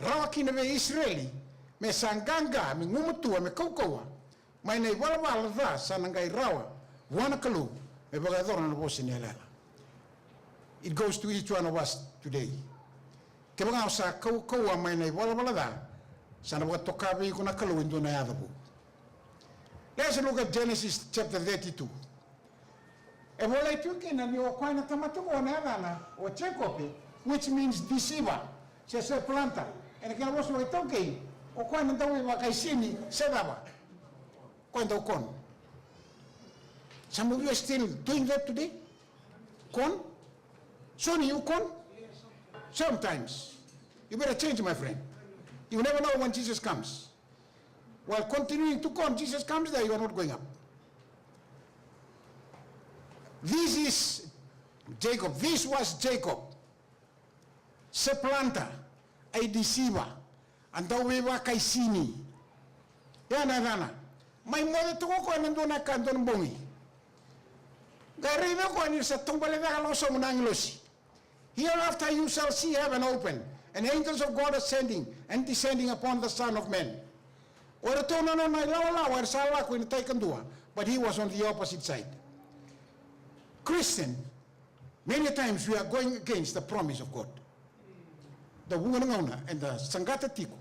rawa kina vei Isireli me sa qaqa, me gumatua, me kaukauwa mai na ivalavala ca sa na qai rawa vua na Kalou me vakayacora na vosa ni yalayala. It goes to each one of us today. Kevaka o sa kaukauwa mai na ivalavala ca, sa na vakatoka vei iko na Kalou e dua na yaca vou. Let's look at Genesis chapter thirty-two. E volai tu kina ni o koya na tamata oqo na yacana o Jekope, which means deceiver, se supplanter. Ena kena vosa vakaitaukei, o koya na dauveivakaisini se cava? Koya dau con. Some of you are still doing that today. Con? Sony, you con? Sometimes. You better change, my friend. You never know when Jesus comes. While continuing to con, Jesus comes there, you are not going up. This is Jacob. This was Jacob. Supplanter, a deceiver, a dauveivakaisini. Ya na yacana. Mai moce toka o koya ena dua na ka, dua na bogi. Qai raica o koya ni sa taubale cake lako sobu na agilosi. Hereafter you shall see heaven open, and angels of God ascending and descending upon the Son of Man. O iratou na nona ilawalawa era sa lako ina tai kadua, but he was on the opposite side. Christian, many times we are going against the promise of God. Da vuqa na gauna eda saqata tiko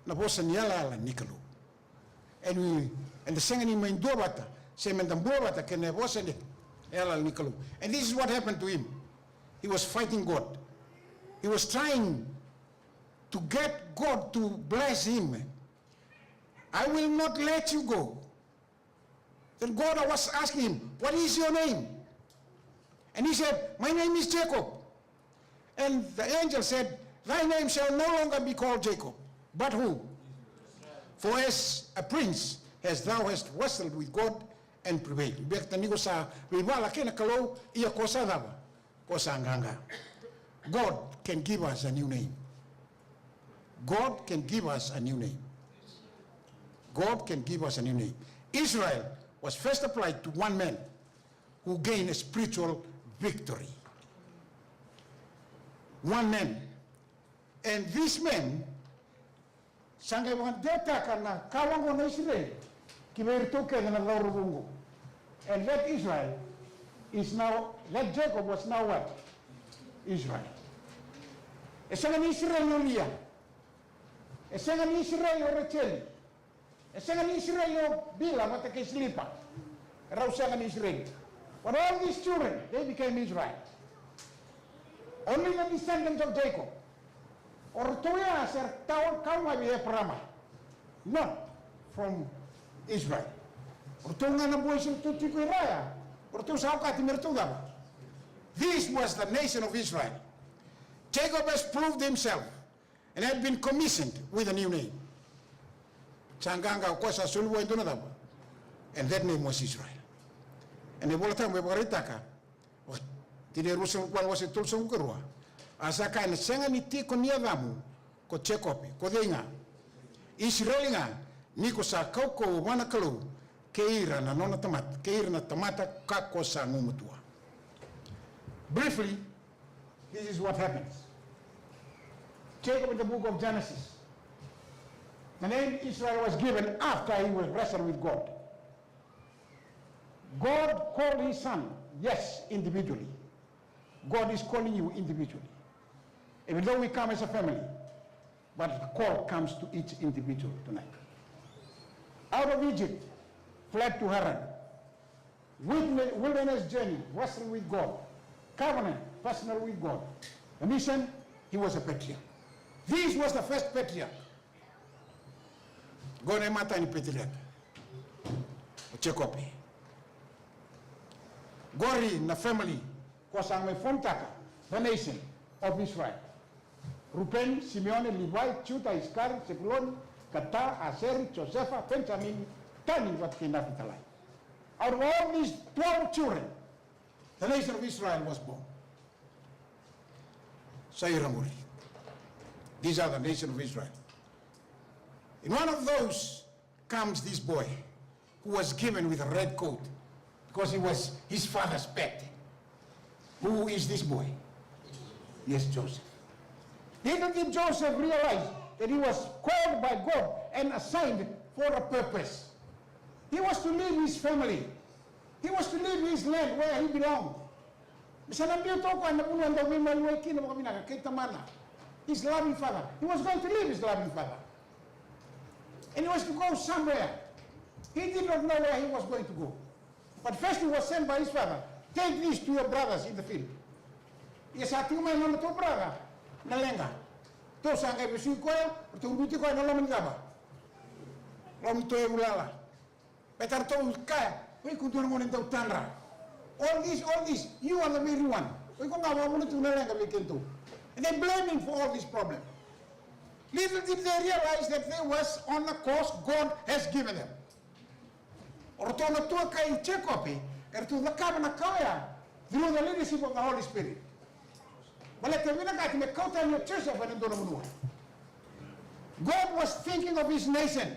na vosa ni yalayala ni Kalou. And we, eda sega ni mai duavata se meda bulavata kei na vosa ni yalayala ni Kalou. And this is what happened to him. He was fighting God. He was trying to get God to bless him. "I will not let you go." Then God was asking him, "What is your name?" And he said, "My name is Jacob." And the angel said, "Thy name shall no longer be called Jacob, but who? For as a prince hast thou hast wrestled with God and prevailed." Baleta ni ko sa veivala kei na Kalou, ia ko sa cava? Ko sa qaqa. God can give us a new name. God can give us a new name. God can give us a new name. Israel was first applied to one man who gained a spiritual victory. One man. And this man sa qai vakadewataka na kawa oqo na Isireli ki vei iratou kece na cauravou oqo. And that Israel is now, that Jacob was now what? Israel. E sega ni Isireli o Lia. E sega ni Isireli o Rejeli. E sega ni Isireli o Bila vata kei Silipa. Rau sega ni Isireli. But all these children, they became Israel. Only the descendants of Jacob. O ratou ya sa ratou kau mai vei Eparama. Not from Israel. O ratou ga na boys ratou tiko i ra ya, o ratou sa okati me ratou cava? This was the nation of Israel. Jacob has proved himself and had been commissioned with a new name. Sa qaqa o koya sa soli vua e dua na cava. And that name was Israel. Ena iVolatabu e vakaraitaka, Tinia ruasagavulu ka va, wase tolusagavulu ka rua. A sa kaya, na sega ni tiko ni yacamu ko Jekope, ko cei ga? Isireli ga, ni ko sa kaukauwa vua na Kalou, kei ira na nona tamata, kei ira na tamata ka ko sa gumatua. Briefly, this is what happens. Jacob in the book of Genesis. The name Israel was given after he was wrestled with God. God called his son, yes, individually. God is calling you individually. Even though we come as a family, but the call comes to each individual tonight. Out of Egypt, fled to Haran. Wilderness, wilderness journey, wrestle with God. Covenant, personal with God. The mission, he was a patriarch. This was the first patriarch. Qori na imatai ni patriarch, o Jekope. Qori na family ko sa mai fomtaka the nation of Israel. Rupeni, Simeoni, Livai, Juta, Isikari, Sepuloni, Kata, Aseri, Josefa, Penijamini, Tani vata kei Nafitalai. Out of all these twelve children, the nation of Israel was born. Sa ira qori. These are the nation of Israel. In one of those comes this boy who was given with a red coat because he was his father's pet. Who is this boy? Yes, Joseph. Little did Joseph realize that he was called by God and assigned for a purpose. He was to leave his family. He was to leave his land where he belonged. Me sa na biuta o koya na vanua e dau veimaliwai kina vakavinaka kei tamana. His loving father. He was going to leave his loving father. And he was to go somewhere. He did not know where he was going to go. But first he was sent by his father, take this to your brothers in the field. Ia sa tiko mai na nodratou brother na leqa. Ratou sa qai vesuki koya, ratou biuti koya na loma ni cava? Loma ni toevu lala. Baleta ratou kaya, o iko dua na gone dau tadra. All this, all this, you are the very one. O iko ga vakavuna tu na leqa vei kedatou. And they blame him for all this problem. Little did they realize that they was on the course God has given them. O ratou na tuakai Jekope, eratou cakava na ka oya through the leadership of the Holy Spirit. Baleta e vinakati me kau tani o Joseph ena dua na vanua. God was thinking of his nation.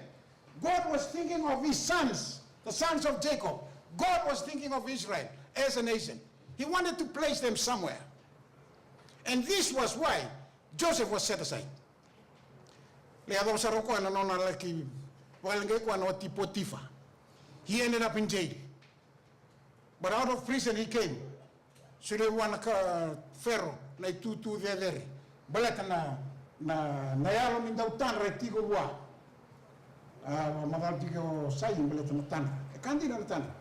God was thinking of his sons, the sons of Jacob. God was thinking of Israel as a nation. He wanted to place them somewhere. And this was why Joseph was set aside. Le yacova sara o koya na nona laki vakaleqai koya na wati Potifa. He ended up in jail. But out of prison he came. Solia vua na ka Fero na itutu cecere. Baleta na, na, na yalo ni dau tadra e tiko vua. A, macala tiko o Sai baleta na tadra. E ka dina na tadra.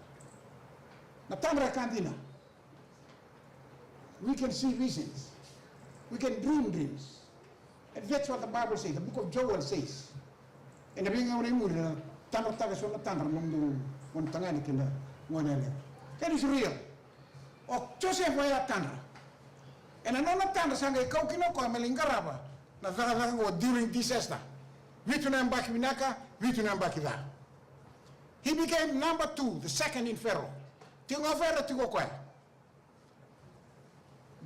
Na tadra e ka dina. We can see visions. We can dream dreams. And that's what the Bible says, the book of Joel says. Ena veigauna e muri, na tadrataka eso na tadra, nomudou gone tagane kei na gone yalewa. That is real. O Josefa e a tadra. Ena nona tadra sa qai kau kina o koya me lai qarava na cakacaka oqo during disaster. Vitu na yabaki vinaka, vitu na yabaki ca. He became number two, the second in Pharaoh. Tiko ga o Pharaoh, tiko o koya.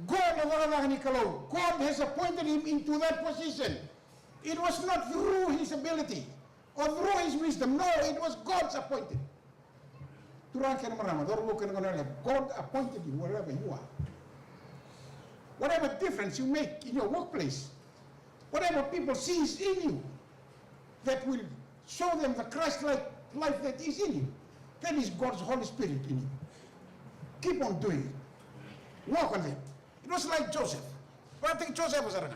Qo na cakacaka ni Kalou. God has appointed him into that position. It was not through his ability or through his wisdom. No, it was God's appointed. Turaga kei na marama, cauravou kei na goneyalewa, God appointed you wherever you are. Whatever difference you make in your workplace, whatever people sees in you, that will show them the Christ-like life that is in you. That is God's Holy Spirit in you. Keep on doing it. Work on them. It was like Joseph. But I think Joseph was around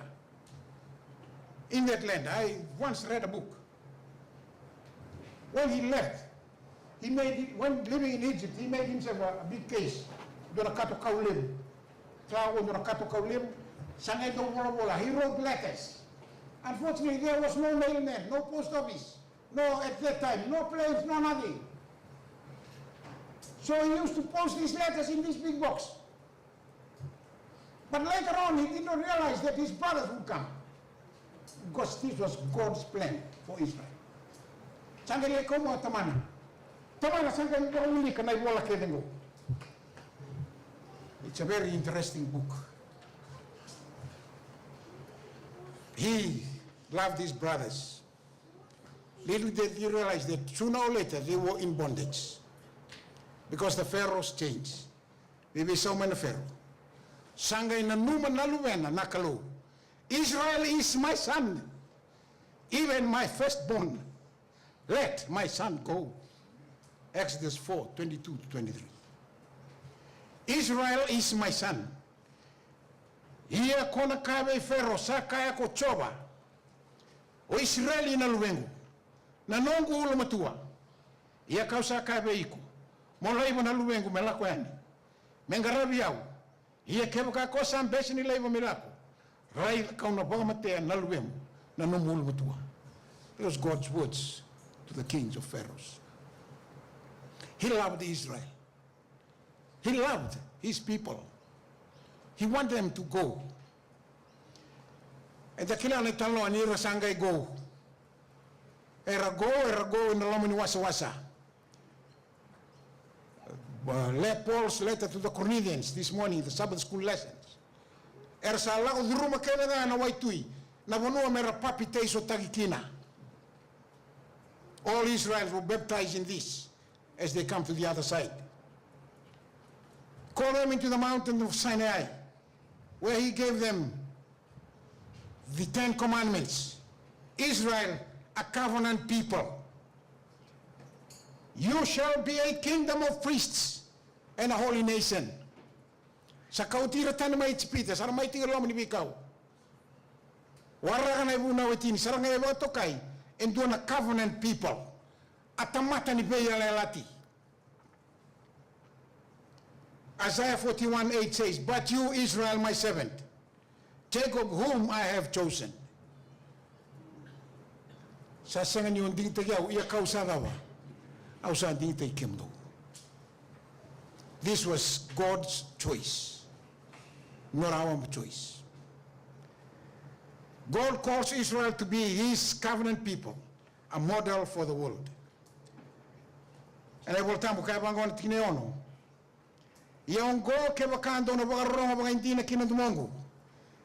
in that land. I once read a book. When he left, he made it, when living in Egypt, he made himself a, a big case. Dua na kato kau levu. Sa oqo dua na kato kau levu. Sa qai dau volavola. He wrote letters. Unfortunately, there was no mailman, no post office, no, at that time, no planes, no nothing. So he used to post these letters in this big box. But later on, he did not realize that his brothers would come. Because this was God's plan for Israel. Sa qai lai kau mai o tamana. Tamana sa qai vakaulika na ivola kece qo. It's a very interesting book. He loved his brothers. Little did he realize that sooner or later they were in bondage. Because the Pharaohs changed. Veiveisau mai na Pharaoh. Sa qai nanuma na luvena na Kalou. Israel is my son, even my firstborn. Let my son go. Exodus four twenty-two to twenty-three. Israel is my son. Ia ko na kaya vei Fero, sa kaya ko Jiova, o Isireli na luvequ, na noqu ulumatua. Ia kau sa kaya vei iko, mo laiva na luvequ me lako yani me qaravi au. Ia kevaka ko sa bese ni laiva me lako, raica kau na vakamatea na luvemu, na nomu ulumatua. That was God's words to the kings of Pharaohs. He loved Israel. He loved his people. He wanted them to go. Eda kila na italanoa ni ra sa qai go. Era go, era go ena loma ni wasawasa. Uh, le-, Paul's letter to the Corinthians this morning, the Sabbath school lessons. Era sa lako curuma kece ga na waitui, na vanua mera papitaisotaki kina. All Israel were baptized in this as they come to the other side. Call them into the mountain of Sinai, where he gave them the Ten Commandments. Israel, a covenant people. You shall be a kingdom of priests and a holy nation. Sa kauti ira tani mai Ijipita, sa ra mai tiko e loma ni veikau. Waraka na ivunau e tini, sa ra qai vakatokai e dua na covenant people. A tamata ni veiyalayalati. Isaiah forty-one eight says, "But you, Israel, my servant, Jacob, whom I have chosen." Sa sega ni o digitaki au, ia kau sa cava? Au sa digitaki kemudou. This was God's choice, not our choice. God calls Israel to be his covenant people, a model for the world. Ena iVola Tabu, kaya vaqo na tikina e ono. Ia oqo, kevaka dou na vakarorogo vakaidina ki na domoqu,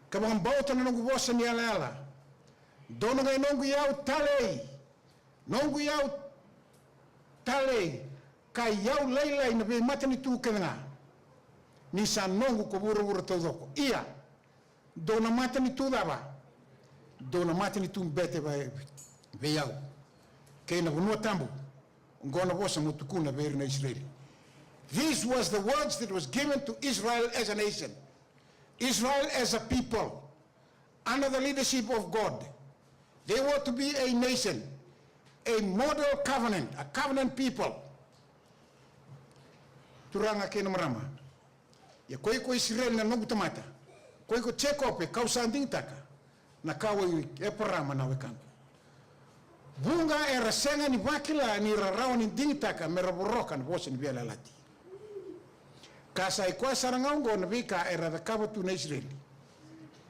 ka vakabauta na noqu vosa ni yalayala, dou na qai noqu iyau talei, noqu iyau talei, ka iyau lailai na veimatanitu kece ga, ni sa noqu ko vuravura taucoko. Ia, dou na matanitu cava? Dou na matanitu bete vei, vei au, kei na vanua tabu. Oqo na vosa mo tukuna vei ira na Isireli. This was the words that was given to Israel as a nation. Israel as a people, under the leadership of God. They were to be a nation, a model covenant, a covenant people. Turaga kei na marama, ia ko iko Isireli na noqu tamata, ko iko Jekope kau sa digitaka, na kawa i Eparama na wekaqu. Vuqa era sega ni vakila ni ra rawa ni digitaka me ra voroka na vosa ni veiyalayalati. Ka sa i koya sara ga oqo na veika era cakava tu na Isireli.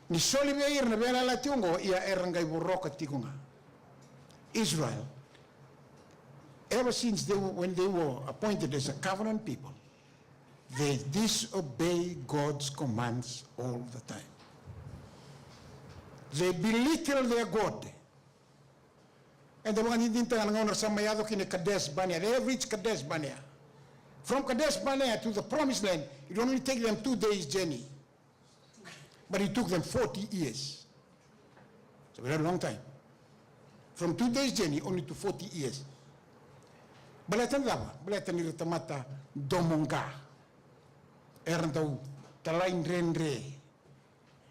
Ni soli vei ira na veiyalayalati oqo, ia era qai voroka tiko ga. Israel, ever since they were, when they were appointed as a covenant people, they disobey God's commands all the time. They belittle their God. Eda vakadinadinataka na gauna era sa mai yaco kina i Kadesh Barnea. They have reached Kadesh Barnea. From Kadesh Barnea to the promised land, it only take them two days journey. But it took them forty years. It's a very long time. From two days journey only to forty years. Baleta na cava? Baleta ni ra tamata domoqa. Era dau talaidredre.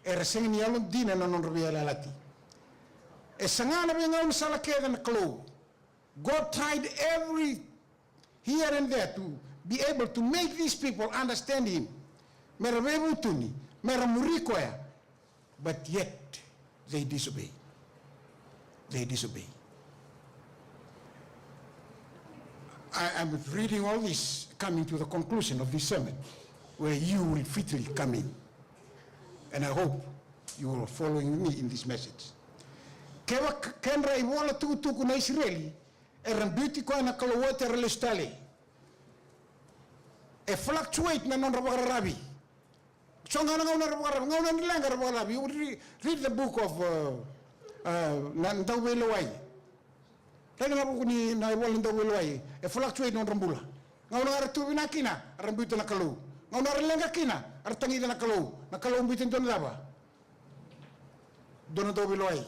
Era sega ni yalodina na nodra veiyalayalati. E saga na veigaunisala kece na Kalou. God tried every here and there to be able to make these people understand him. Me ra veivutuni, me ra muri koya. But yet they disobey. They disobey. I am reading all this, coming to the conclusion of this sermon, where you will fitly come in. And I hope you are following me in this message. Kevaka, kedra ivola tukutuku na Isireli, Era biuti koya na Kalou oti, era lesu tale. E fluctuate na nodra vakararavi. So ga na gauna era vakararavi, gauna ni leqa era vakararavi. You re-, read the book of, uh, uh, na Dauveilewa. Raica na vuku ni na ivola ni Dauveilewa. E fluctuate na nodra bula. Gauna ga era tu vinaka kina, era biuta na Kalou. Gauna era leqa kina, era tagica na Kalou. Na Kalou biuta e dua na cava? Dua na Dauveilewa.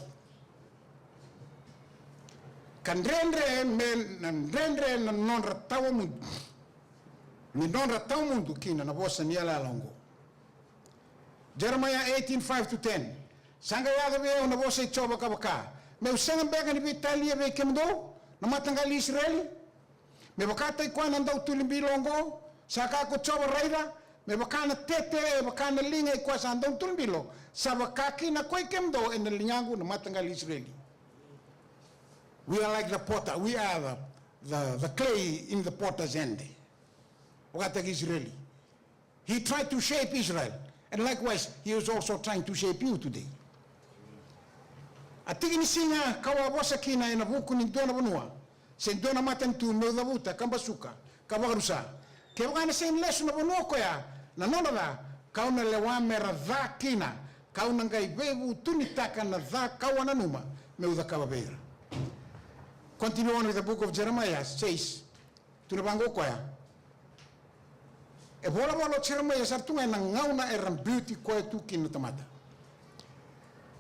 Ka dredre me na dredre na nodra tawa mudu. Ni nodra tawa mudu kina na vosa ni yalayala oqo. Jeremiah eighteen, five to ten. Sa qai yaco vei au na vosa i Jiova ka vaka, meu sega beka ni veitalia vei kemudou na mataqali Isireli? Me vakataki koya na dautuli bilo oqo, sa kaya ko Jiova, raica, me vaka na tete e vaka na liga i koya sa dautuli bilo, sa vaka kina koi kemudou ena ligaqu na mataqali Isireli. We are like the potter, we are the, the, the clay in the potter's hand. Vakataki Isireli. He tried to shape Israel. And likewise, he is also trying to shape you today. A tiki ni siga kau a vosa kina ena vuku ni dua na vanua se dua na matanitu meu cavuta ka basuka ka vakarusa. Kevaka ena sega ni lesu na vanua koya na nona ca, kau na lewa mera ca kina, kau na qai veivutunitaka na ca kau a nanuma meu cakava vei ira. Continue on with the book of Jeremiah says, tu na vaqo koya. E volavola o Jeremiah sara tu ga ena gauna era biuti koya tu kina na tamata.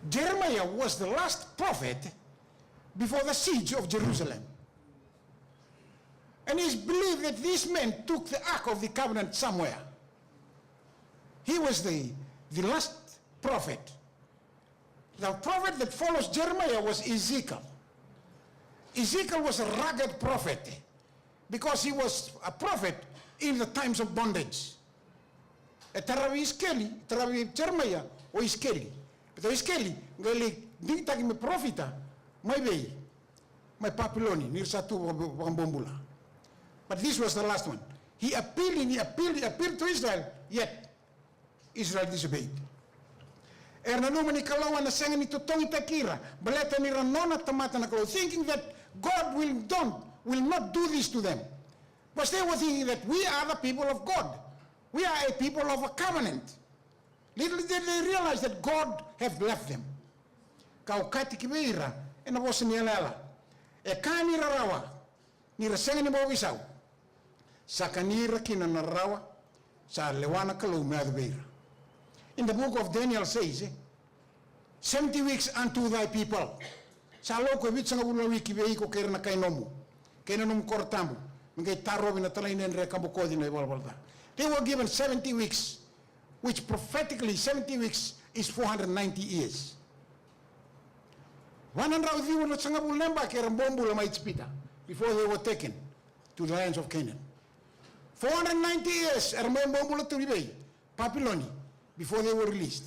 Jeremiah was the last prophet before the siege of Jerusalem. And it's believed that this man took the Ark of the Covenant somewhere. He was the, the last prophet. The prophet that follows Jeremiah was Ezekiel. Ezekiel was a rugged prophet because he was a prophet in the times of bondage. E taravi Isikeli, taravi Jeremiah o Isikeli. But o Isikeli qai lai digitaki me parofita mai vei? Mai Papiloni, ni ra sa tu vaka-, vakabobula. But this was the last one. He appealed, he appealed, he appealed to Israel, yet Israel disobeyed. Era nanuma ni Kalou ena sega ni totogitaki ira baleta ni ra nona tamata na Kalou, thinking that God will don't, will not do this to them. But they were thinking that we are the people of God. We are a people of a covenant. Little did they realize that God have left them. Ka okati ki vei ira ena vosa ni yalayala, e ka ni rarawa, ni ra sega ni bau veisau. Sa kani ira kina na rarawa, sa lewa na Kalou me yaco vei ira. In the book of Daniel says, eh, seventy weeks unto thy people. Sa lako e vitusagavulu na wiki vei iko kei ira na kai nomu, kei na nomu koro tabu, me qai tarovi na talaidredre ka bokoci na ivalavala ca. They were given seventy weeks, which prophetically seventy weeks is four hundred ninety years. Va na drau ciwa na sagavulu na yabaki era bobula mai Ijipita before they were taken to the lands of Canaan. Four hundred ninety years era mai bobula tu i vei? Papiloni, before they were released.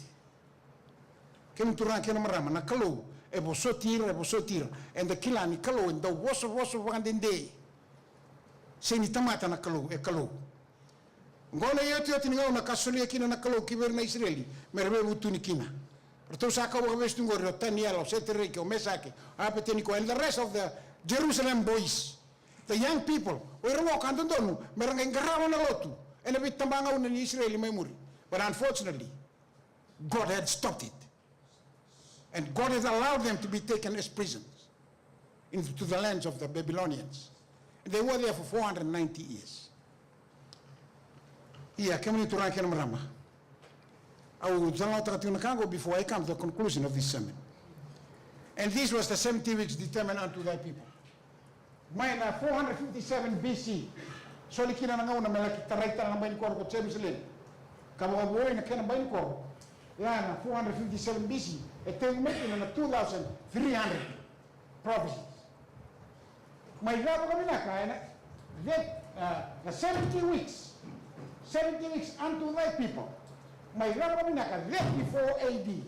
Kemuni turaga kei na marama, na Kalou e vosoti ira, e vosoti ira. Eda kila ni Kalou e dau vosovoso vakadede. Sega ni tamata na Kalou, e Kalou. Oqo na iotioti ni gauna ka solia kina na Kalou ki vei ira na Isireli me ra veivutuni kina. Ratou sa kau vakavesu tu oqori o Taniela, o Setareke, o Mesake, o Apeteniko, and the rest of the Jerusalem boys, the young people. O ira oqo ka dodonu me ra qai qarava na lotu ena veitabagauna ni Isireli mai muri. But unfortunately, God had stopped it. And God had allowed them to be taken as prisoners into the lands of the Babylonians. And they were there for four hundred ninety years. Ia, kemuni turaga kei na marama, au talanoataka tiko na ka oqo before I come to the conclusion of this sermon. And this was the seventy weeks determined unto thy people. Mai na four hundred fifty-seven B C, soli kina na gauna me laki tarai tale na bai ni koro ko Jerusalemi, ka vakavoui na kena bai ni koro. Ia na four hundred fifty-seven B C e tekivu mai kina na two thousand three hundred prophecies. Mai cava vakavinaka ena, that, uh, the seventy weeks, seventy weeks unto thy people. Mai cava vakavinaka, that before A D.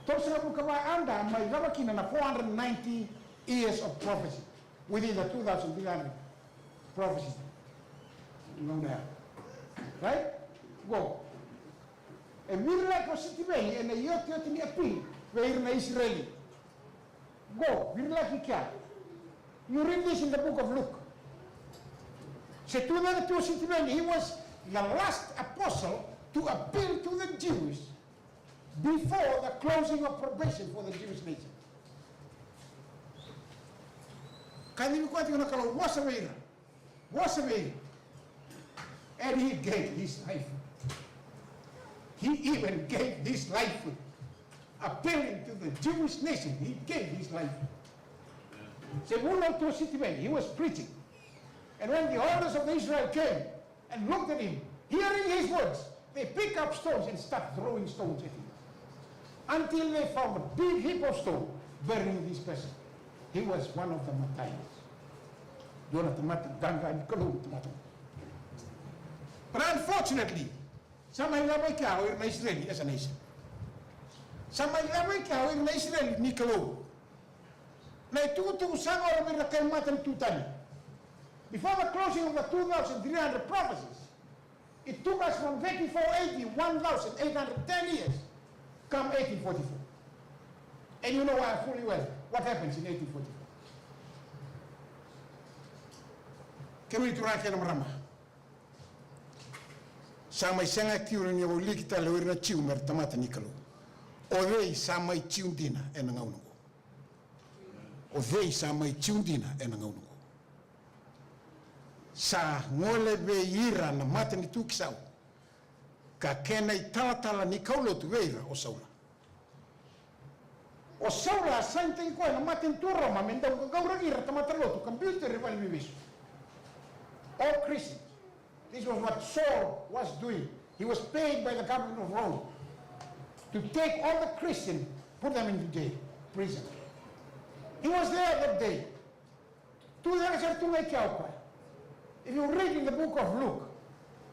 Tolusagavulu ka va A D, mai cava kina na four hundred ninety years of prophecy within the two thousand three hundred prophecies. Gauna ya. Right? Qo. E viri lako Sitiveni ena iotioti ni appeal vei ira na Isireli. Qo, viri laki kea. You read this in the book of Luke. Se tu na tu o Sitiveni, he was the last apostle to appeal to the Jews before the closing of probation for the Jewish nation. Ka ni koya tiko na Kalou, vosa vei ira. Vosa vei ira. And he gave his life. He even gave his life. Appealing to the Jewish nation, he gave his life. Se vula tu o Sitiveni, he was preaching. And when the elders of Israel came and looked at him, hearing his words, they pick up stones and start throwing stones at him. Until they found a big heap of stone burying this person. He was one of the martyrs. Dua na tamata qaqa ni Kalou, tamata. But unfortunately, sa mai lako i kea o ira na Isireli, as a nation. Sa mai lako i kea o ira na Isireli ni Kalou. Na itukutuku sa gole vei ira na kai matanitu tani. Before the closing of the two thousand three hundred prophecies, it took us from thirty-four A D, one thousand eight hundred ten years, come eighteen forty-four. And you know why fully well what happens in eighteen forty-four. Kemuni turaga kei na marama, sa mai sega e kiu ni o liki tale o ira na Jiu me ra tamata ni Kalou. O cei sa mai Jiu dina ena gauna oqo? O cei sa mai Jiu dina ena gauna oqo? Sa gole vei ira na matanitu ki sau, ka kena italatala ni kaulotu vei ira o Saula. O Saula a sainitaki koya na matanitu o Roma me dau qaqauraki ira na tamata lotu ka biuti ira i valeniveivesu. All Christians. This was what Saul was doing. He was paid by the government of Rome to take all the Christians, put them into jail, prison. He was there that day. Tu cake sara tu ga i kea o koya. If you read in the book of Luke,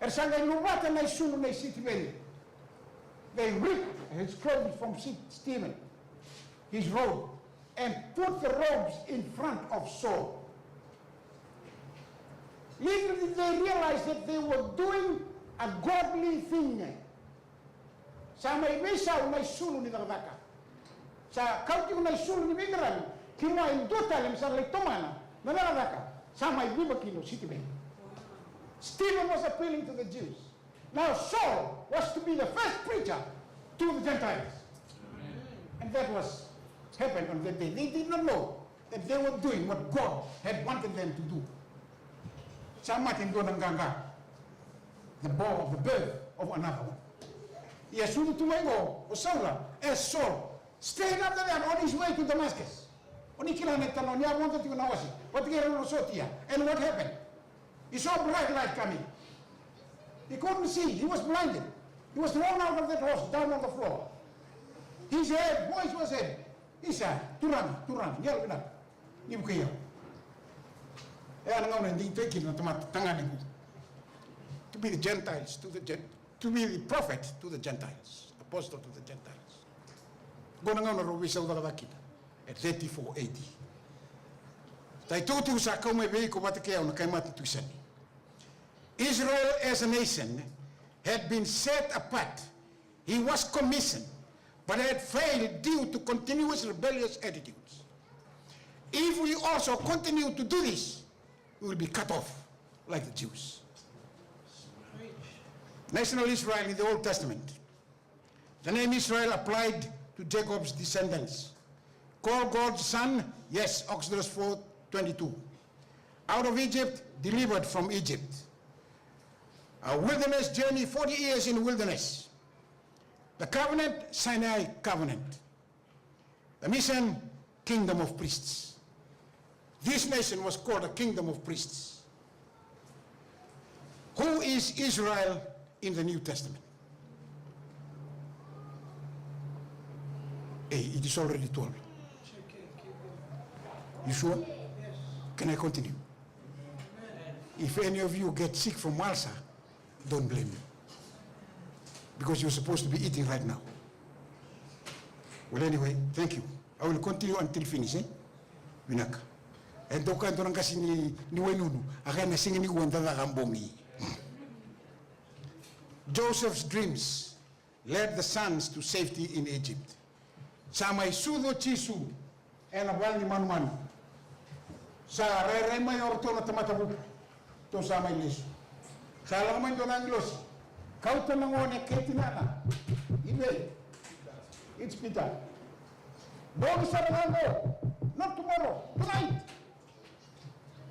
era sa qai luvata na isulu nei Sitiveni. They ripped his clothes from Si-, Stephen, his robe, and put the robes in front of Saul. Little did they realize that they were doing a godly thing. Sa mai veisau na isulu ni cakacaka. Sa kau tiko na isulu ni veiqaravi ki vua e dua tale me sa lai tomana na cakacaka. Sa mai viva kina o Sitiveni. Stephen was appealing to the Jews. Now Saul was to be the first preacher to the Gentiles. And that was happened on that day. They did not know that they were doing what God had wanted them to do. Sa mate e dua na qaqa. The bo-, the birth of another one. Ia sucu tu mai qo o Saula as Saul, straight after that on his way to Damascus. O ni kila na italanoa, ni a vodo tiko na wase vata kei ira na sotia. And what happened? He saw bright light coming. He couldn't see. He was blinded. He was thrown out of that horse, down on the floor. His head, voice was heard. Isa, turaga, turaga, ni yalo vinaka. Ni vukei au. E a na gauna e digitaki kina na tamata tagane qo. To be the Gentiles, to the Gen-, to be the prophet to the Gentiles, apostle to the Gentiles. Qo na gauna rau veisau cakacaka kina. E thirty-four A D. Ta itukutuku sa kau mai vei iko vata kei au na kai mata tu i sani. Israel as a nation had been set apart. He was commissioned, but had failed due to continuous rebellious attitudes. If we also continue to do this, we will be cut off like the Jews. National Israel in the Old Testament. The name Israel applied to Jacob's descendants. Called God's son, yes, Exodus four twenty-two. Out of Egypt, delivered from Egypt. A wilderness journey, forty years in the wilderness. The covenant, Sinai covenant. The mission, kingdom of priests. This nation was called a kingdom of priests. Who is Israel in the New Testament? Hey, it is already twelve. You sure? Can I continue? If any of you get sick from ulcer, don't blame me. Because you're supposed to be eating right now. Well, anyway, thank you. I will continue until finish, eh? Vinaka. E dau kaya e dua na qase ni, ni Wainunu, a kaya na siga nikua da caka bogi. Joseph's dreams led the sons to safety in Egypt. Sa mai sucu o Jisu. Ena vale ni manumanu. Sa rairai mai o ratou na tamata vuku. Ratou sa mai lesu. Sa lako mai dua na agilosi. Kauta na gone kei tinana. I vei? It's Peter. Bogi sara ga qo. Not tomorrow. Tonight.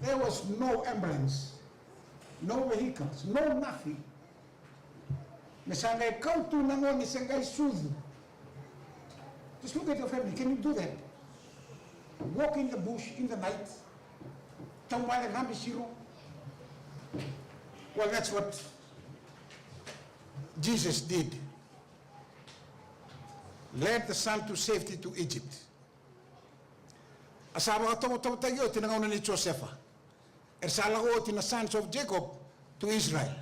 There was no ambulance, no vehicles, no nothing. Me sa qai kau tu na gone se qai sucu. Just look at your family. Can you do that? Walk in the bush in the night. Tauvale cabe siro. Well, that's what Jesus did. Led the son to safety to Egypt. A sa vakatovotovotaki oti na gauna nei Josefa. Era sa lako oti na sons of Jacob to Israel.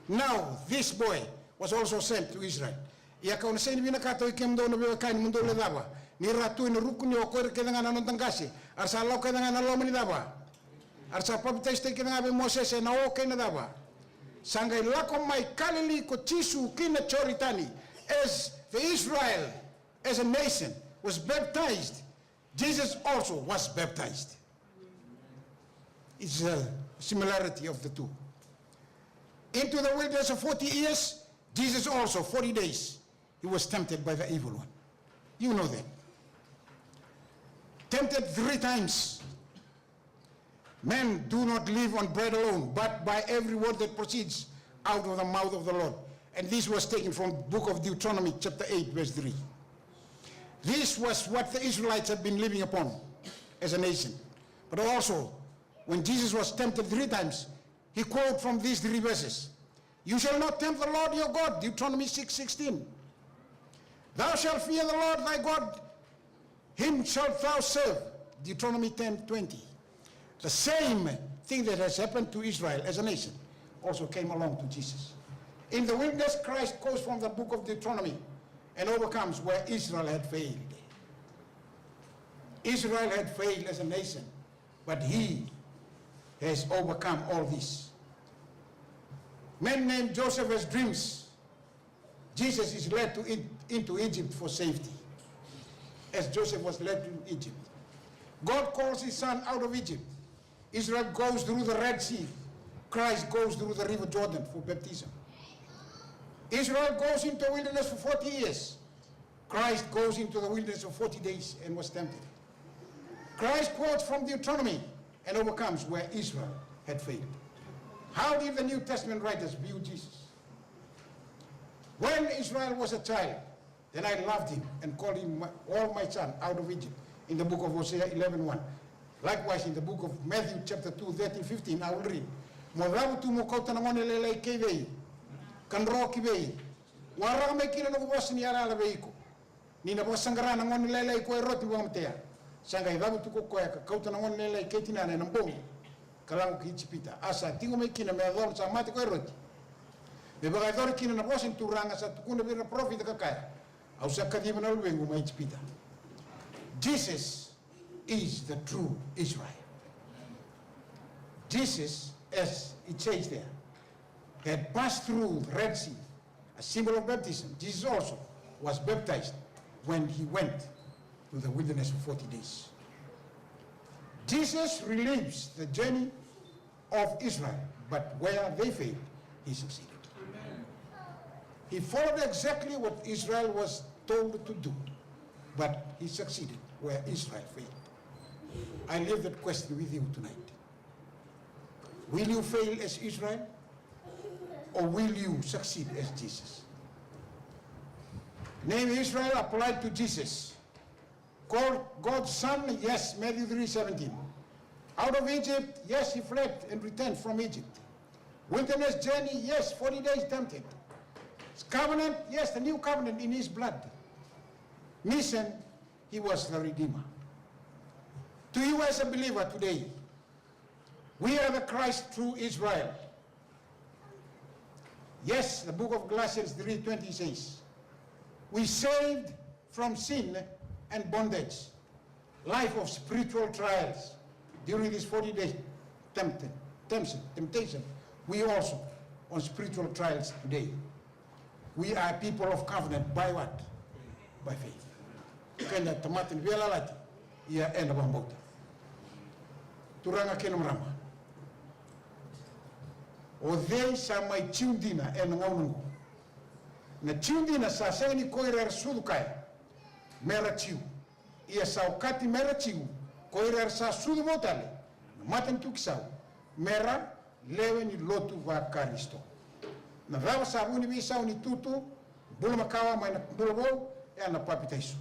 Now this boy was also sent to Israel. Ia kau na sega ni vinakata oi kemudou na veiwekani mo dou lecava ni ra tu ena ruku ni o ko ira kece ga na noda qase. A ra sa lako kece ga ena loma ni cava? A ra sa papitaisotaki kece ga vei Mosese ena o kei na cava? Sa qai lako mai Kalili ko Jisu ki na Joritani. As the Israel, as a nation, was baptized, Jesus also was baptized. It's a similarity of the two. Into the wilderness of forty years, Jesus also, forty days, he was tempted by the evil one. You know that. Tempted three times. Men do not live on bread alone, but by every word that proceeds out of the mouth of the Lord. And this was taken from book of Deuteronomy chapter eight, verse three. This was what the Israelites had been living upon as a nation. But also, when Jesus was tempted three times, he quote from these three verses. You shall not tempt the Lord your God, Deuteronomy six sixteen. Thou shalt fear the Lord thy God, him shalt thou serve, Deuteronomy ten twenty. The same thing that has happened to Israel as a nation also came along to Jesus. In the wilderness, Christ quotes from the book of Deuteronomy and overcomes where Israel had failed. Israel had failed as a nation, but he has overcome all this. Man named Joseph has dreams. Jesus is led to E- into Egypt for safety. As Joseph was led to Egypt, God calls his son out of Egypt. Israel goes through the Red Sea. Christ goes through the River Jordan for baptism. Israel goes into wilderness for forty years. Christ goes into the wilderness for forty days and was tempted. Christ quotes from Deuteronomy and overcomes where Israel had failed. How did the New Testament writers view Jesus? When Israel was a child, then I loved him and called him my, all my son out of Egypt, in the book of Hosea eleven one. Likewise, in the book of Matthew chapter two, thirteen, fifteen, I will read. Mo cavutu mo kauta na gone lailai kei vei, ka dro ki vei, waraka mai kina noqu vosa ni yalayala vei iko. Ni na vakasaqara na gone lailai ko Eroti vakamatea, sa qai cavutu ko koya ka kauta na gone lailai kei tinana ena bogi ka lako ki Ijipita. A sa tiko mai kina me yacova sa mate ko Eroti, me vakayacori kina na vosa ni Turaga sa tukuna vei ira na parofita ka kaya, au sa kaciva na luvequ mai Ijipita. Jesus is the true Israel. Jesus, as it says there, had passed through the Red Sea, a symbol of baptism. Jesus also was baptized when he went to the wilderness for forty days. Jesus relives the journey of Israel, but where they failed, he succeeded. He followed exactly what Israel was told to do, but he succeeded where Israel failed. I leave that question with you tonight. Will you fail as Israel, or will you succeed as Jesus? Name Israel applied to Jesus. Called God's son, yes, Matthew three seventeen. Out of Egypt, yes, he fled and returned from Egypt. Wilderness journey, yes, forty days tempted. Covenant, yes, the new covenant in his blood. Mission, he was the redeemer. To you as a believer today, we are the Christ true Israel. Yes, the book of Galatians three twenty says, we saved from sin and bondage, life of spiritual trials during this forty days tempted, temptation, temptation. We also on spiritual trials today. We are people of covenant by what? By faith. Keda tamata ni veiyalayalati. Ia eda vakabauta. Turaga kei na marama, o cei sa mai Jiu dina ena gauna oqo? Na Jiu dina sa sega ni ko ira era sucu kaya mera Jiu, ia sa okati mera Jiu ko ira era sa sucu vou tale na matanitu ki sau, mera lewe ni lotu vaKarisito. Na cava sa vu ni veisau ni tutu, bula makawa mai na bula vou? E a na papitaiso.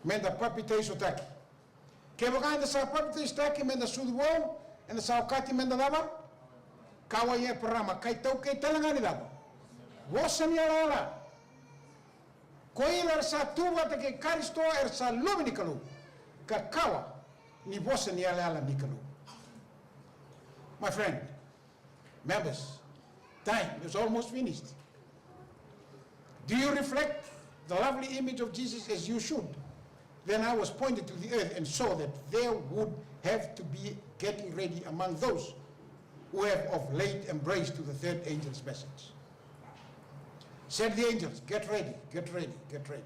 Meda papitaisotaki. Kevaka eda sa papitaisotaki, meda sucu vou, eda sa okati meda cava? Kawa i Eparama, ka itaukei tale ga ni cava? Vosa ni yalayala. Ko ira era sa tu vata kei Karisito era sa luve ni Kalou, ka kawa ni vosa ni yalayala ni Kalou. My friend, members, time is almost finished. Do you reflect the lovely image of Jesus as you should? Then I was pointed to the earth and saw that there would have to be getting ready among those who have of late embraced to the third angel's message. Said the angels, "Get ready, get ready, get ready.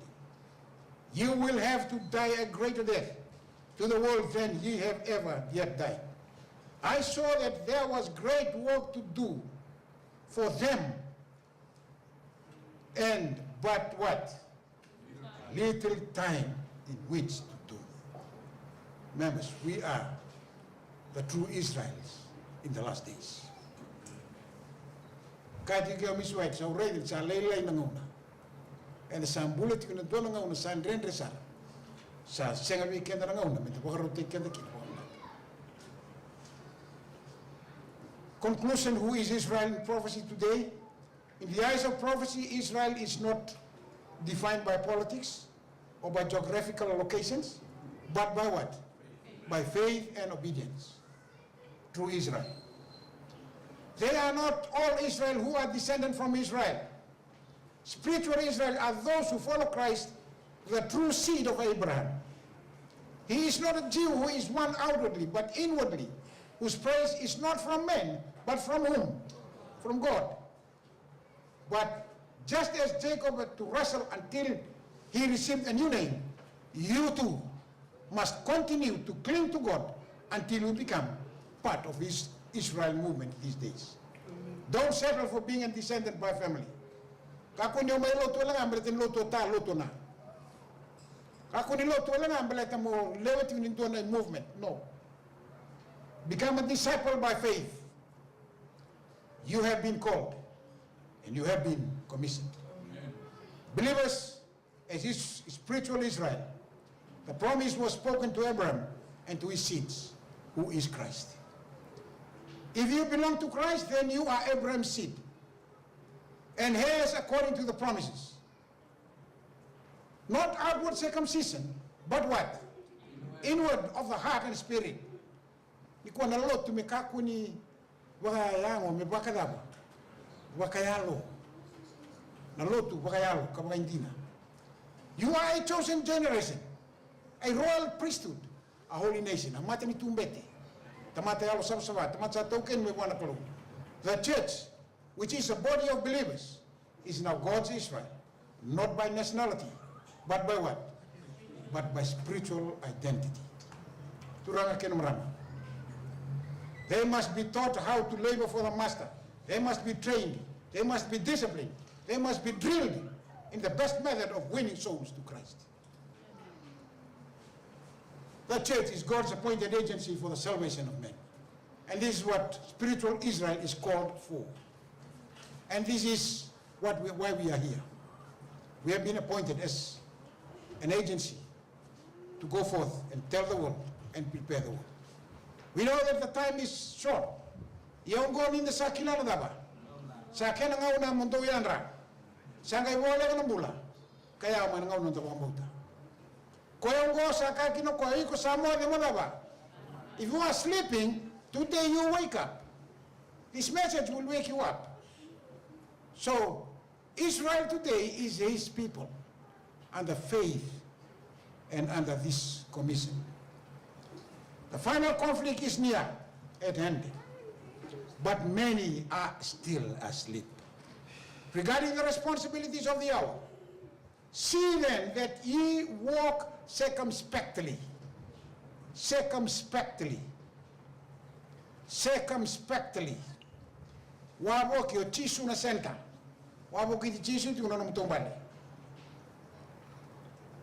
You will have to die a greater death to the world than ye have ever yet died." I saw that there was great work to do for them, and but what? Little time in which to do. Members, we are the true Israels in the last days. Kaya tiko o Miss White, sa u raica ni sa lailai na gauna. Eda sa bula tiko na dua na gauna sa dredre sara. Sa sega vei keda na gauna meda vakarautaki keda kina vakavinaka. Conclusion, who is Israel in prophecy today? In the eyes of prophecy, Israel is not defined by politics or by geographical locations, but by what? By faith and obedience. True Israel. They are not all Israel who are descended from Israel. Spiritual Israel are those who follow Christ, the true seed of Abraham. He is not a Jew who is one outwardly, but inwardly, whose praise is not from men, but from whom? From God. But just as Jacob had to wrestle until he received a new name, you too must continue to cling to God until you become part of His Israel movement these days. Don't settle for being a descendant by family. Kakua ni o mai lotu wale ga baleta ni lotu o ta, lotu o na. Kakua ni lotu wale ga baleta mo lewe tiko ni dua na movement. No. Become a disciple by faith. You have been called and you have been commissioned. Believers, as is spiritual Israel, the promise was spoken to Abraham and to his seeds, who is Christ. If you belong to Christ, then you are Abraham's seed and heirs according to the promises. Not outward circumcision, but what? Inward of the heart and spirit. Ni kua na lotu me kakua ni vakayago, me vakacava? Vakayalo. Na lotu vakayalo ka vakaidina. You are a chosen generation, a royal priesthood, a holy nation, a matanitu bete, tamata yalo savasava, tamata sa taukeni mai vua na Kalou. The church, which is a body of believers, is now God's Israel, not by nationality, but by what? But by spiritual identity. Turaga kei na marama, they must be taught how to labor for the master. They must be trained. They must be disciplined. They must be drilled in the best method of winning souls to Christ. The church is God's appointed agency for the salvation of men. And this is what spiritual Israel is called for. And this is what we, why we are here. We have been appointed as an agency to go forth and tell the world and prepare the world. We know that the time is short. Ia oqo ni da sa kila na cava? Sa kena gauna mo dou yadra. Sa qai voleka na bula ka yawa mai na gauna da vakabauta. Koya oqo sa kaya kina o koya, iko sa moce mo cava? If you are sleeping, today you wake up. This message will wake you up. So, Israel today is his people under faith and under this commission. The final conflict is near at hand, but many are still asleep. Regarding the responsibilities of the hour, see then that ye walk circumspectly. Circumspectly. Circumspectly. Wavoki o Jisu na center. Wavoki Jisu tiko na nomu taubale.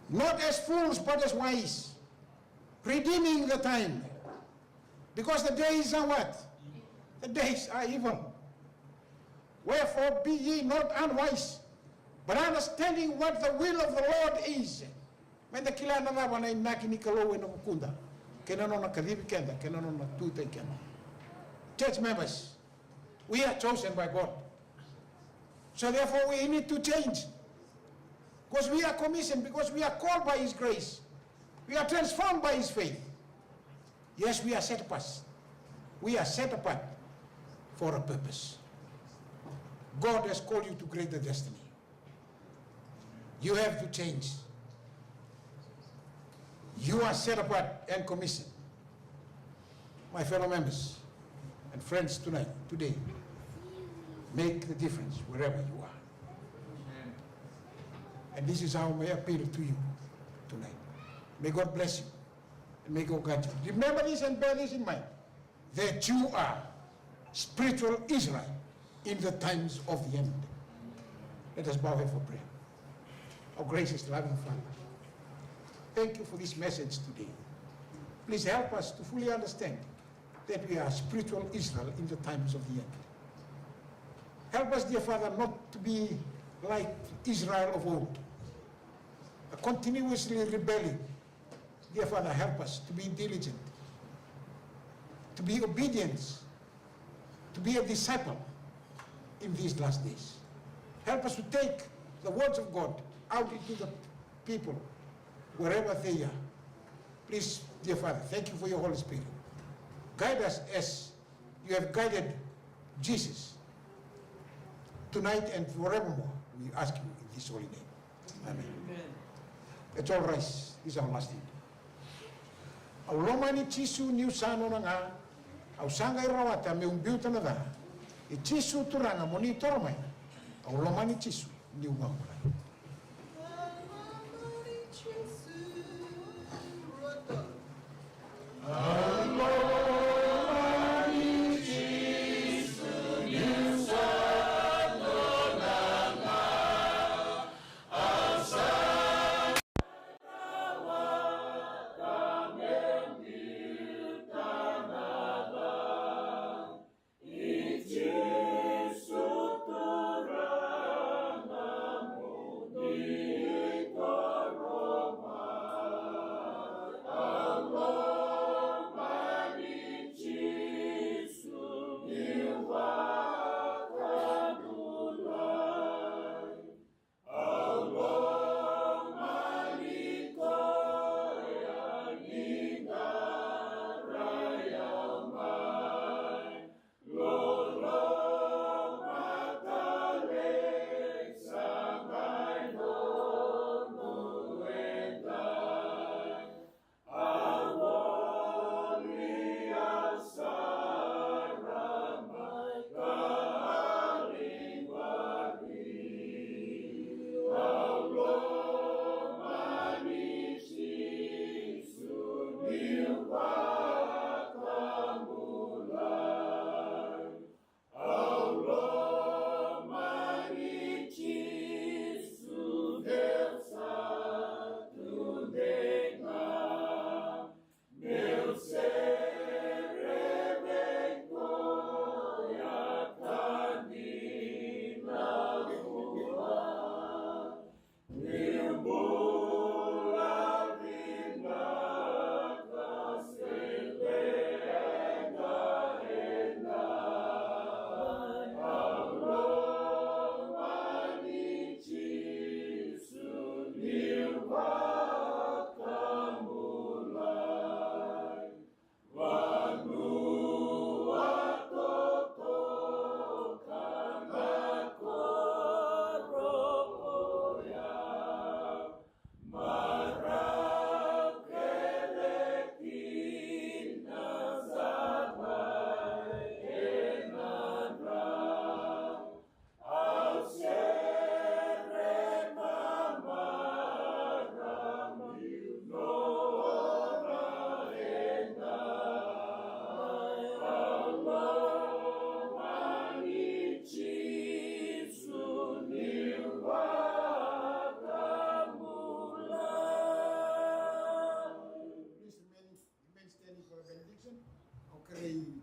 Not as fools, but as wise. Redeeming the time. Because the days are what? The days are evil. Wherefore be ye not unwise, but understanding what the will of the Lord is. Meda kila na cava na inaki ni Kalou ena vukuda, kei na nona kacivi keda, kei na nona tutai keda. Church members, we are chosen by God. So therefore we need to change. Because we are commissioned, because we are called by His grace. We are transformed by His faith. Yes, we are set apart. We are set apart for a purpose. God has called you to greater destiny. You have to change. You are set apart and commissioned. My fellow members and friends tonight, today, make the difference wherever you are. And this is how my appeal to you tonight. May God bless you and may God guide you. Remember this and bear this in mind, that you are spiritual Israel in the times of the end. Let us bow head for prayer. Our gracious, loving Father, thank you for this message today. Please help us to fully understand that we are spiritual Israel in the times of the end. Help us, dear Father, not to be like Israel of old, continuously rebelling. Dear Father, help us to be diligent, to be obedient, to be a disciple in these last days. Help us to take the words of God out into the people wherever they are. Please, dear Father, thank you for your Holy Spirit. Guide us as you have guided Jesus tonight and forevermore. We ask you in this holy name. Amen. Let's all rise. This is our last hymn. Au lomani Jisu niu sa nona ga. Au sa qai rawata meu biuta na ca. E Jisu Turaga mo ni toro mai. Au lomani Jisu niu ga bula.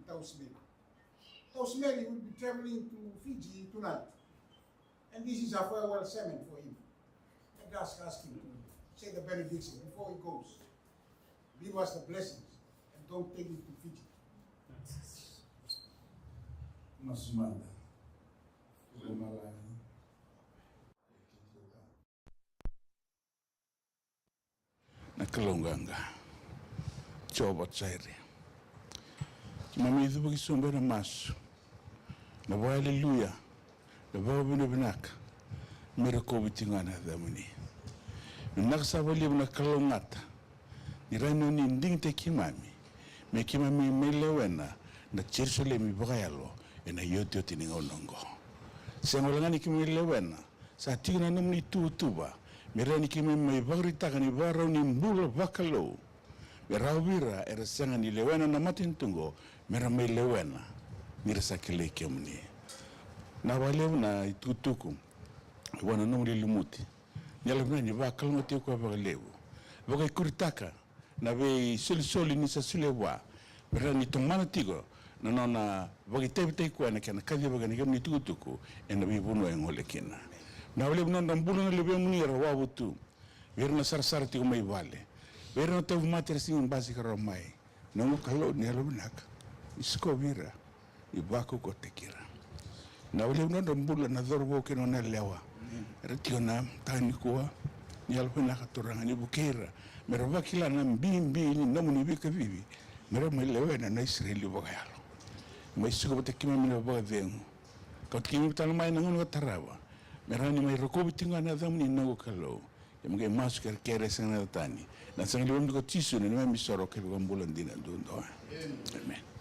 Tau Smith. Tau Smith will be traveling to Fiji tonight. And this is a farewell sermon for him. Let us ask him to say the benediction before he goes. Give us the blessings and don't take it to Fiji. Masu mada. Iko malani. Na Kalou qaqa, Jiova Jaire. Keimami cuva ki sobu ena masu, na vakaaleluya, na vakavinavinaka me rokovi tiko ga na yacamuni. Vinaka sara vakalevu na kalougata ni rawa ni o ni digitaki keimami me keimami mai lewena na Jerusalemi vakayalo ena iotioti ni gauna oqo. Sega wale ga ni keimami lewena, sa tiko na nomuni tuvatuva me rawa ni keimami mai vakaraitaka na ivakarau ni bula vakalou me rawa vei ira era sega ni lewena na matanitu oqo me ra mai lewena ni ra sa kilai kemuni. Vinaka vakalevu na itukutuku vua na nomuni lumuti. Ni yalo vinaka ni vakalougatataki koya vakalevu, vakaikuritaka na veisolisoli ni sa solia vua me rawa ni tomana tiko na nona vakaitavitaki koya ena kena kacivaka na kemuni tukutuku ena veivanua e gole kina. Vinaka vakalevu na nodra bula na luvemuni era wavu tu, vei ira na sarasara tiko mai vale, vei ira na tauvimate era sega ni basika rawa mai. Noqu Kalou ni yalovinaka, ni sikovi ira, ni vakaukauwataki ira. Vinaka vakalevu na nodra bula na cauravou kei na nona yalewa era tiko ena mataka nikua. Ni yalovinaka Turaga ni vukei ira me ra vakila na bibi ni nomuni veikacivi me ra mai lewena na Isireli vakayalo. Mai suka vata keimami na vakacegu, kauta keimami tale mai na gauna ka tarava me rawa ni mai rokovi tiko ga na yacamuni, noqu Kalou. Keimami qai masu kerekere, sega na yaca tani, na sega ni lewemuni ko Jisu na neimami isoro kei vakabula dina duadua. Emeni.